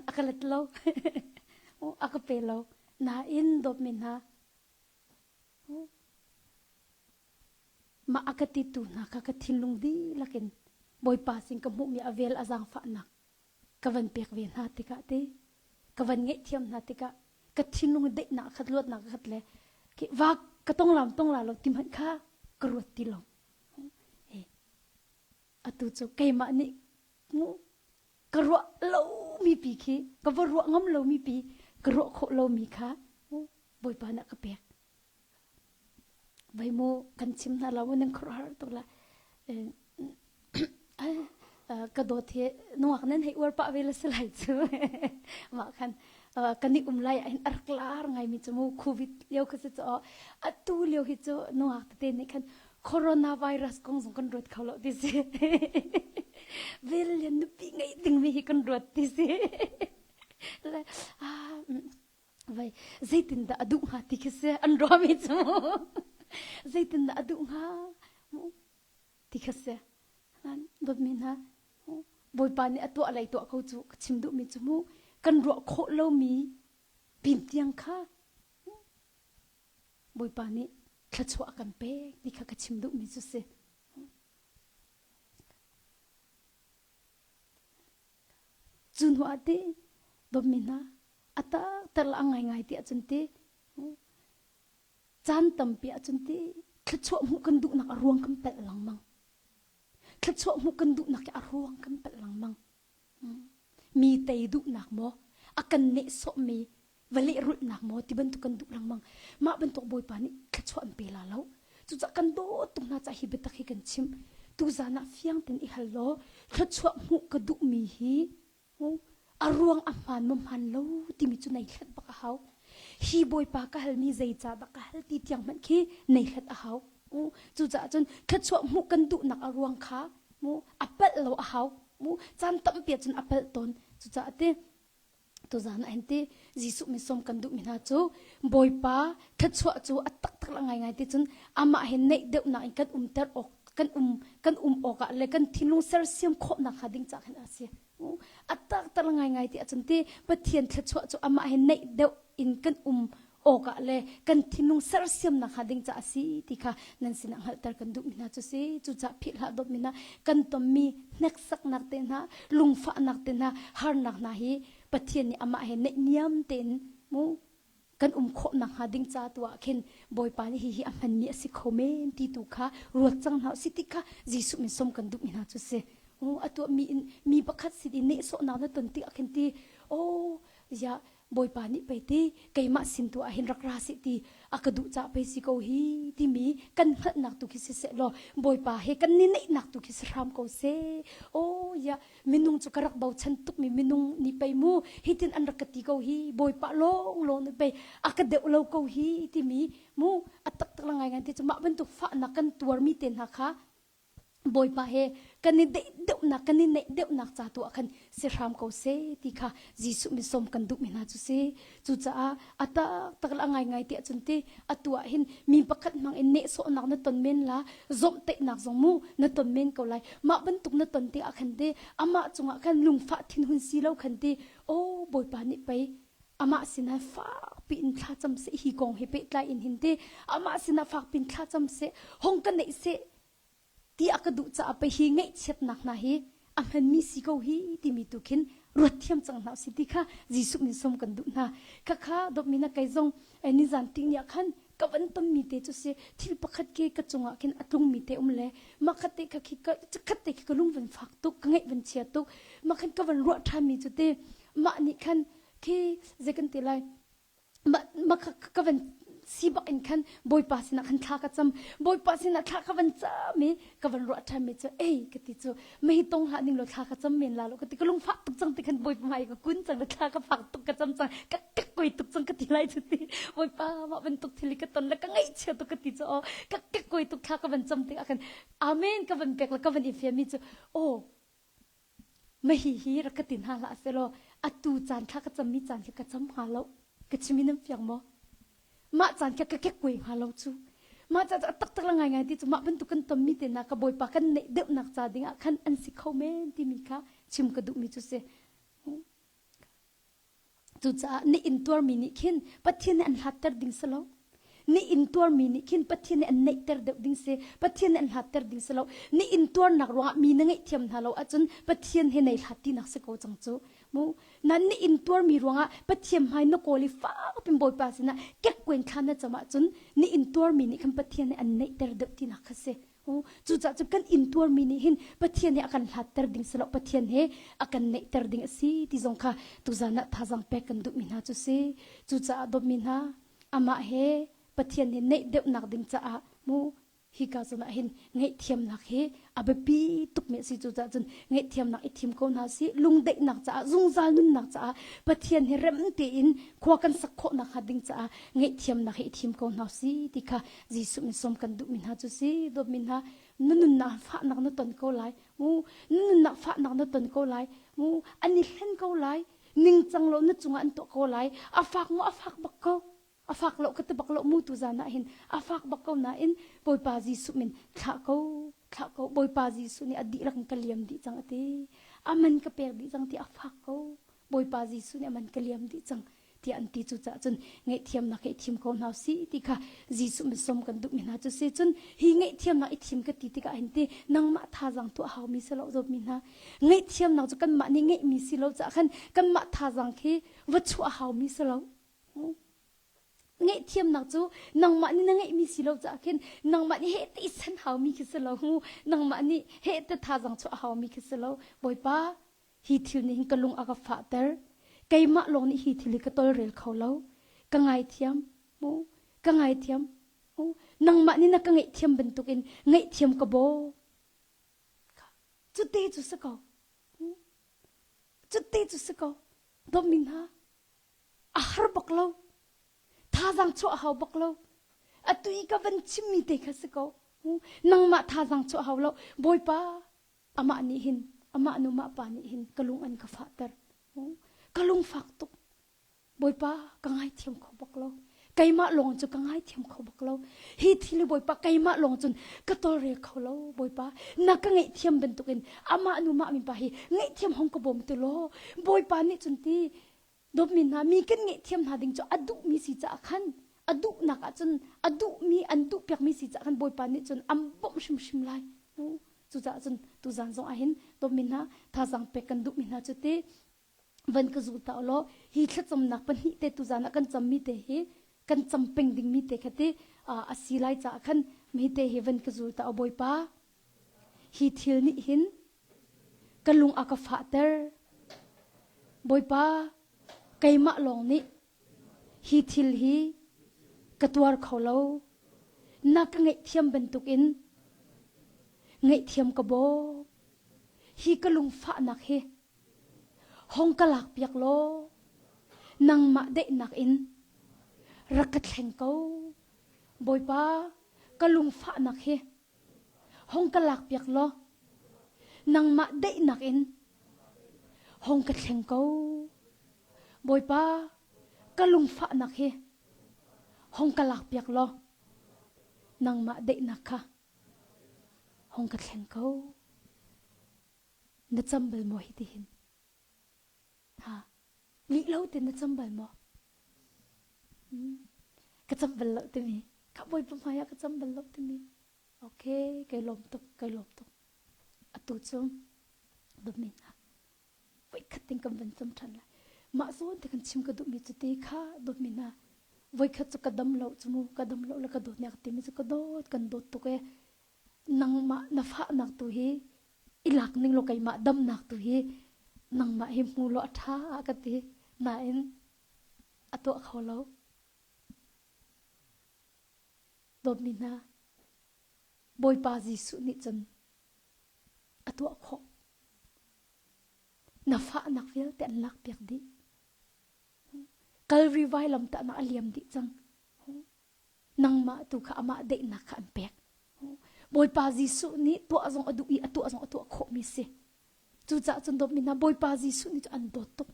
a ka let lo a ka pe lo nain dawt mi hna Mah a ka titu hna kha ka thinlung dihlak in Bawipa sin ka hmuhmi a vel a zaangfahnak ka van pek ve hna tikah ti ka van ngaihthiam hna tikah ka thinlung daihnak khat luatnak khat le va ka tong lam tong la lo ti hmanh kha ka ruat ti lo. Atu cu keimah nih ka ruah lomi pi khi ka va ruah ngam lomi pi ka ruah khawh lomi kha Bawipa nih a ka pek. Vai mu kan chim hna lo nan khuaruahhar tuk la. Ka dawt hi nungak nan hei uar pah ve la si lai cu. Mah khan kan i um lai ah a rak lar ngaimi cu mu covid lio kha si cu atu lio hi cu nungak tete nih khan coronavirus kong zong kan ruat kho lo ti si. Vel lian nupi ngei dingmi hi kan ruat ti si. Le ah vai zeitindah a duh hnga ti khi si an ruahmi cu zeitindah a duh hnga ti kha si. Dawtmi hna Bawipa nih a tuah lei tuah ko cu ka chim duhmi cu mu kan ruah khawh lomi pin tiang kha Bawipa nih thluachuah a kan pek ti kha ka chim duhmi cu si. Cu hnu ah ti dawtmi hna a taktak le a ngaingai ti ahcun ti caan tampi ahcun ti thluachuah hmuh kan duhnak a ruang kan palh lengmang. Thluachuah hmuh kan duhnak hi a ruang kan palh lengmang. Mi tei duhnak maw a kan nehsawhmi va lehrulhnak maw ti bantuk kan duh lengmang. Mah bantuk Bawipa nih thluachuah an pe la lo. Cucaah kan dawt tuk hna caah hi biatak hi kan chim. Tuzan ah fiang tein i hal law thluachuah hmuh ka duhmi hi a ruang a hmaan maw hmaan lo timi cu nei hlat bak a hau. Hi Bawipa ka halmi zeicahdah ka hal ti tiang hmanh khi nei hlat a hau. Cucaah cun thluachuah hmuh kan duhnak a ruang kha a palh lo a hau. Caan tampi ah cun a palh tawn. Cucaah ti tuzan ah hin ti Jesuh min sawm kan duhmi hna cu Bawipa thluachuah cu a taktak la ngaingai ti cun amah he naih deuhnak in kan umter awk kan um kan um awkah le kan thinlung sersiam khawhnak hnga ding ca khan a si. A taktak la ngaingai ti ahcun ti Pathian thluachuah cu amah he naih deuh in kan um awkah le kan thinlung sersiamnak hnga ding caah a si ti kha nan sinah hngalhter kan duhmi hna cu si. Cucaah philh hlah dawtmi hna kan tonmi hneksaknak te hna, lungfahnak te hna, harnak hna hi Pathian nih amah he naihniam tein mu kan um khawh nakhnga ding ca tu ah khin Bawipa nih hihi a hmanmi a si kho men ti tu kha ruat cang hna usih ti kha Jesuh min som kan duhmi hna cu si. A tuah mi in mi pakhat sin i nehsawhnak na ton tik ah khin ti oh ya Bawipa nih pei ti keimah sin tu ah hin rak ra seh ti a ka duh cah pei si ko hi timi kan hngalhnak tu khi siseh law Bawipa he kan ni neihnak tu khi si hram ko seh. Oh ya minung cu ka rak bochan tukmi minung nih pei mu hitin an rak ka ti ko hi Bawipa lawng lawng nih pei a ka deuh lo ko hi timi mu a taktak la ngai ngai ti cu mah bantuk fahnak kan tuarmi te hna kha Bawipa he kan i deih deuhnak kan i neih deuhnak ca tu ah khan si hram ko seh ti kha Jesuh min sawm kan duhmi hna cu si. Cucaah a taktak le a ngaingai ti ahcun ti atu ah hin mi pakhat hmang in nehsawhnak na ton men la zawmhtaihnak zong mu na ton men ko lai. Mah bantuk na ton tikah khan ti amah cungah khan lungfah thinhun si lo khan ti aw Bawipa nih pei amah sinah fakpi in thlacam seh hi kong he pehtlai in hin ti amah sinah fakpi in thlacam seh hong ka neih seh ti a ka duh caah pei hi ngaihchiatnak hna hi a hmanmi si ko hi timi tu khin ruat thiam cang hna usih ti kha Jesuh min sawm kan duh hna. Khakha dawtmi na kei zong nizan ting ni ah khan ka van tonmi te cu si thil pakhat ke ka cungah khin a tlungmi te um le mah khat te kha khi ka khat te khi ka lung van fak tuk ka ngaih van chia tuk mah khan ka van ruah ṭhanmi cu te mah nih khan khi zei kan ti lai mah ka van. Si bak in khan Bawipa sinah khan thla ka cam. Bawipa sinah thla ka van cam i ka van ruah ṭhan mi cu ei ka ti cu mei tong hlah ning law thla ka cam men la lo ka ti ka lungfah tuk cang ti khan Bawipa hmai ka kun cang le thla ka fak tuk ka cam cang ka ka koi tuk cang ka ti lai cu ti Bawipa mah bantuk thil hi ka ton le ka ngaihchia tuk ka ti cu aw ka ka koi tuk thla ka van cam tikah khan amen ka van pek le ka van i fian mi cu aw Mahi hi rak ka ti hna hlah sehlaw atu caan thla ka cammi caan khi ka cam hnga lo. Ka chim in nan fiang maw? Mah caan khi ka kekkuai hnga lo cu. Mah caan cu a taktak le ngaingai ti cu mah bantuk kan tonmi te hna ka Bawipa kan neih deuhnak ca dingah khan an si kho men timi kha chim ka duhmi cu si. Cucaah na intuarmi nih khin Pathian nih an hlatter ding si lo. Na intuarmi nih khin Pathian nih an neihter deuh ding si. Pathian nih an hlatter ding si lo. Na intuarnak ruangah mi na ngaihthiam hna lo ahcun Pathian he nei hlat tinak si ko cang cu. Mu na na intuarmi ruangah Pathian hmai na kawl i fak pin Bawipa sinah kekkuen thla na cam ahcun na intuarmi nih khan Pathian nih an neihter deuh tinak kha si. Cucaah cu kan intuarmi nih hin Pathian he a kan hlatter ding si lo Pathian he a kan neihter ding a si ti zong kha tuzan ah thazaang pek kan duhmi hna cu si. Cucaah dawtmi hna amah he Pathian he neih deuhnak ding caah mu hika zawn ah hin ngaihthiamnak hi a biapi tukmi a si. Cucaah cun ngaihthiamnak i thim ko hna si lungdaihnak caah zungzal nunnak caah Pathian he rem tein khua kan sak khawh nakhnga ding caah ngaihthiamnak hi i thim ko hna si ti kha Jesuh min sawm kan duhmi hna cu si dawtmi hna na nunnak fahnak na ton ko lai mu na nunnak fahnak na ton ko lai mu an i hlen ko lai ningcang lo na cungah an tuah ko lai a fak mu a fak bak ko a fak lo ka ti bak lo mu tu zan ah hin a fak bak ko nain Bawipa Jesuh min thlah ko thlah ko Bawipa Jesuh nih a dihlak in ka liam dih cang ati aman ka pek dih cang ti a fak ko Bawipa Jesuh nih aman ka liam dih cang tiah an ti cucaah cun ngaihthiamnak hi i thim ko hna usih ti kha Jesuh min sawm kan duhmi hna cu si cun hi ngaihthiamnak i thim ka ti tikah hin ti nangmah thazaang tuah haumi si lo dawtmi hna ngaihthiamnak cu kanmah nih ngeihmi si lo caah khan kanmah thazaang khi va chuah haumi si lo ngaihthiamnak cu nangmah nih na ngeihmi si lo caah khin nangmah nih heh ti san haumi khi si lo nangmah nih heh te thazaang chuah haumi khi si lo bawipa Hi thil nih hin ka lung a ka fahter. Keimah lawng nih hi thil hi ka tolrel kho lo. Ka ngaithiam. Mu, ka ngaithiam. Mu, nangmah nih na ka ngaihthiam bantukin ngaihthiam ka bawm. Cute cu si ko. Cute cu si ko. Dawtmi hna, a har bak lo. Thazaang chuah hau bak lo. Atu i ka van chimmi te kha si ko. Nangmah thazaang chuah hau lo. Bawipa, amah nih hin amah nu mah pa nih hin ka lung an ka fahter ka lung fak tuk bawipa ka ngaithiam kho bak lo keimah lawng cu ka ngaithiam kho bak lo hi thil bawipa keimah lawng cun ka tolrel kho lo bawipa na ka ngaihthiam bantukin amah nu mah mi pa hi ngaihthiam hong ka bawm tu law bawipa nih cun ti Dawtmi hna, mi kan ngaihthiam hna ding cu a duhmi si caah khan a duhnak ahcun a duhmi an duhpiakmi si caah khan Bawipa nih cun an bawmh hrimhrim lai. Cucaah cun tuzaan zong ahhin dawtmi hna thazaang pek kan duhmi hna cu ti van ka zul ta law hi thlacamnak pahnih te tuzaan ah kan cammi te hi kan cam peng dingmi te kha ti a si lai caah khan mi te hi van ka zul ta o Bawipa Hi thil nih hin ka lung a ka fahter. Bawipa, keimah lawng nih hi thil hi ka tuar kho lo. Na ka ngaihthiam bantukin ngaihthiam ka bawm. Hi ka lungfahnak hi hong ka lakpiak law nangmah daihnak in rak ka thleng ko. Bawipa, ka lungfahnak hi Hong ka lakpiak law nangmah daihnak in hong ka thleng ko. Bawipa, ka lungfahnak hi hong ka lakpiak law nangmah daihnak kha hong ka thleng ko. Na cam bal maw hi tihin? Ha, lih lo ten na cam bal maw? Hmm. Ka cam bal lo timi. Ka bawipa hmai ah ka cam bal lo timi. Okay, kai lawm tuk, kai lawm tuk. Atu cu dawtmi hna voikhat ting kan van cam ṭhan lai. Mah zawn te kan chim ka duhmi cu ti kha dawtmi hna voikhat cu ka dam lo cu mu ka dam lo le ka dawt nek timi cu ka dawt kan dawt tuk e nangmah na fahnak tu hi i lak ning law keimah damnak tu hi nangmah hi hmu law a ṭha ka ti nain a tuah kho lo. Dawtmi hna, Bawipa Jesuh nih cun a tuah khawh. Na fahnak vialte an lakpiak dih. Kalvari vailamtahnak a liam dih cang. Nangmah tu kha amah daihnak kha an pek. Bawipa Jesuh nih tuah zong a duh i a tuah zong a tuah khawhmi si. Cucaah cun dawtmi hna Bawipa Jesuh nih cu an dawt tuk.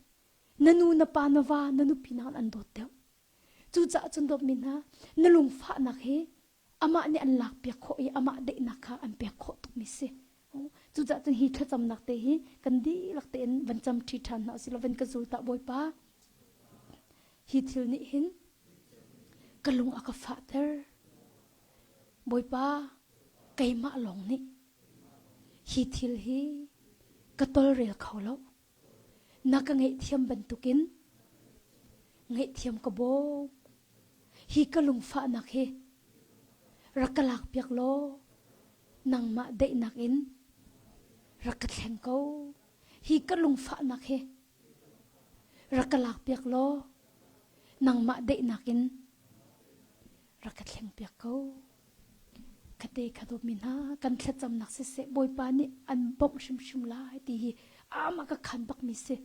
Na nu, na pa, na va, na nupi nakin an dawt deuh. Cucaah cun dawtmi hna, na lungfahnak hi amah nih an lakpiak khawh i amah daihnak kha an pek khawh tukmi si. Cucaah cun hi thlacamnak te hi kan dihlak tein van cam ṭhi ṭhan hna usih law van ka zul tah Bawipa. Hi thil nih hin ka lung a ka fahter. Bawipa, keimah lawng nih hi thil hi ka tolrel kho lo. Na ka ngaihthiam bantukin ngaihthiam ka bawm. Hi ka lungfahnak hi rak ka lakpiak law nangmah daihnak in rak ka thleng ko. Hi ka lungfahnak hi rak ka lakpiak law nangmah daihnak in rak ka thlengpiak ko. Kate kha dawtmi hna kan thlacamnak siseh Bawipa nih an bawmh hrimhrim lai ti hi amah ka khan bakmi si.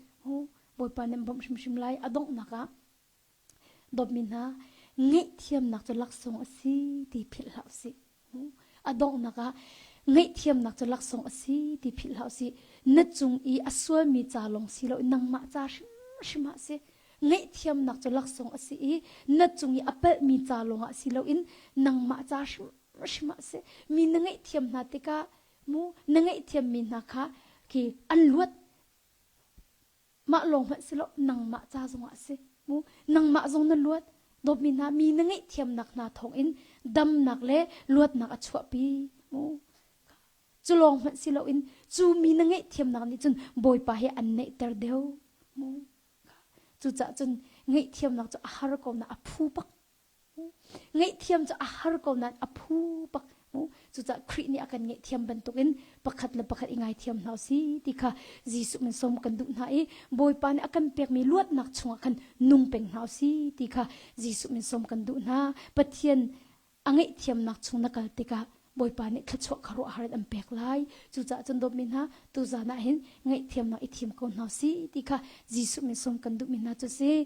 Bawipa nih an bawmh hrimhrim lai a donghnak ah dawtmi hna ngaihthiamnak cu laksawng a si ti philh hlah usih. A donghnak ah ngaihthiamnak cu laksawng a si ti philh hlah usih. Na cung i a sualmi ca lawng si lo nangmah ca hrimhrim ah si. Ngaihthiamnak cu laksawng a si i na cung i a palhmi ca lawngah si loin nangmah ca hrimhrim ah si. Mi na ngaihthiam hna tikah mu na ngaihthiammi hna kha khi an luat mah lawng hmanh si lo nangmah ca zongah a si. Mu nangmah zong na luat dawtmi hna mi na ngaihthiamnak hna thawngin damnak le luatnak a chuahpi. Mu cu lawng hmanh si loin cu mi na ngaihthiamnak nih cun Bawipa he an naihter deuh. Mu Cucaah cun ngaihthiamnak cu a har ko nain a phu bak. Ngaihthiam cu a har ko nain a phu bak. Cucaah Khrih nih a kan ngaihthiam bantukin pakhat le pakhat i ngaithiam hna si ti kha Jesuh min sawm kan duh hna i Bawipa nih a kan pekmi luatnak chungah khan nung peng hna si ti kha Jesuh min sawm kan duh hna. Pathian a ngaihthiamnak chung na kal tikah Bawipa nih thluachuah kha ruah har in an pek lai. Cucaah cun dawtmi hna, tuzan ah hin ngaihthiamnak i thim ko hna si ti kha Jesuh min sawm kan duhmi hna cu si.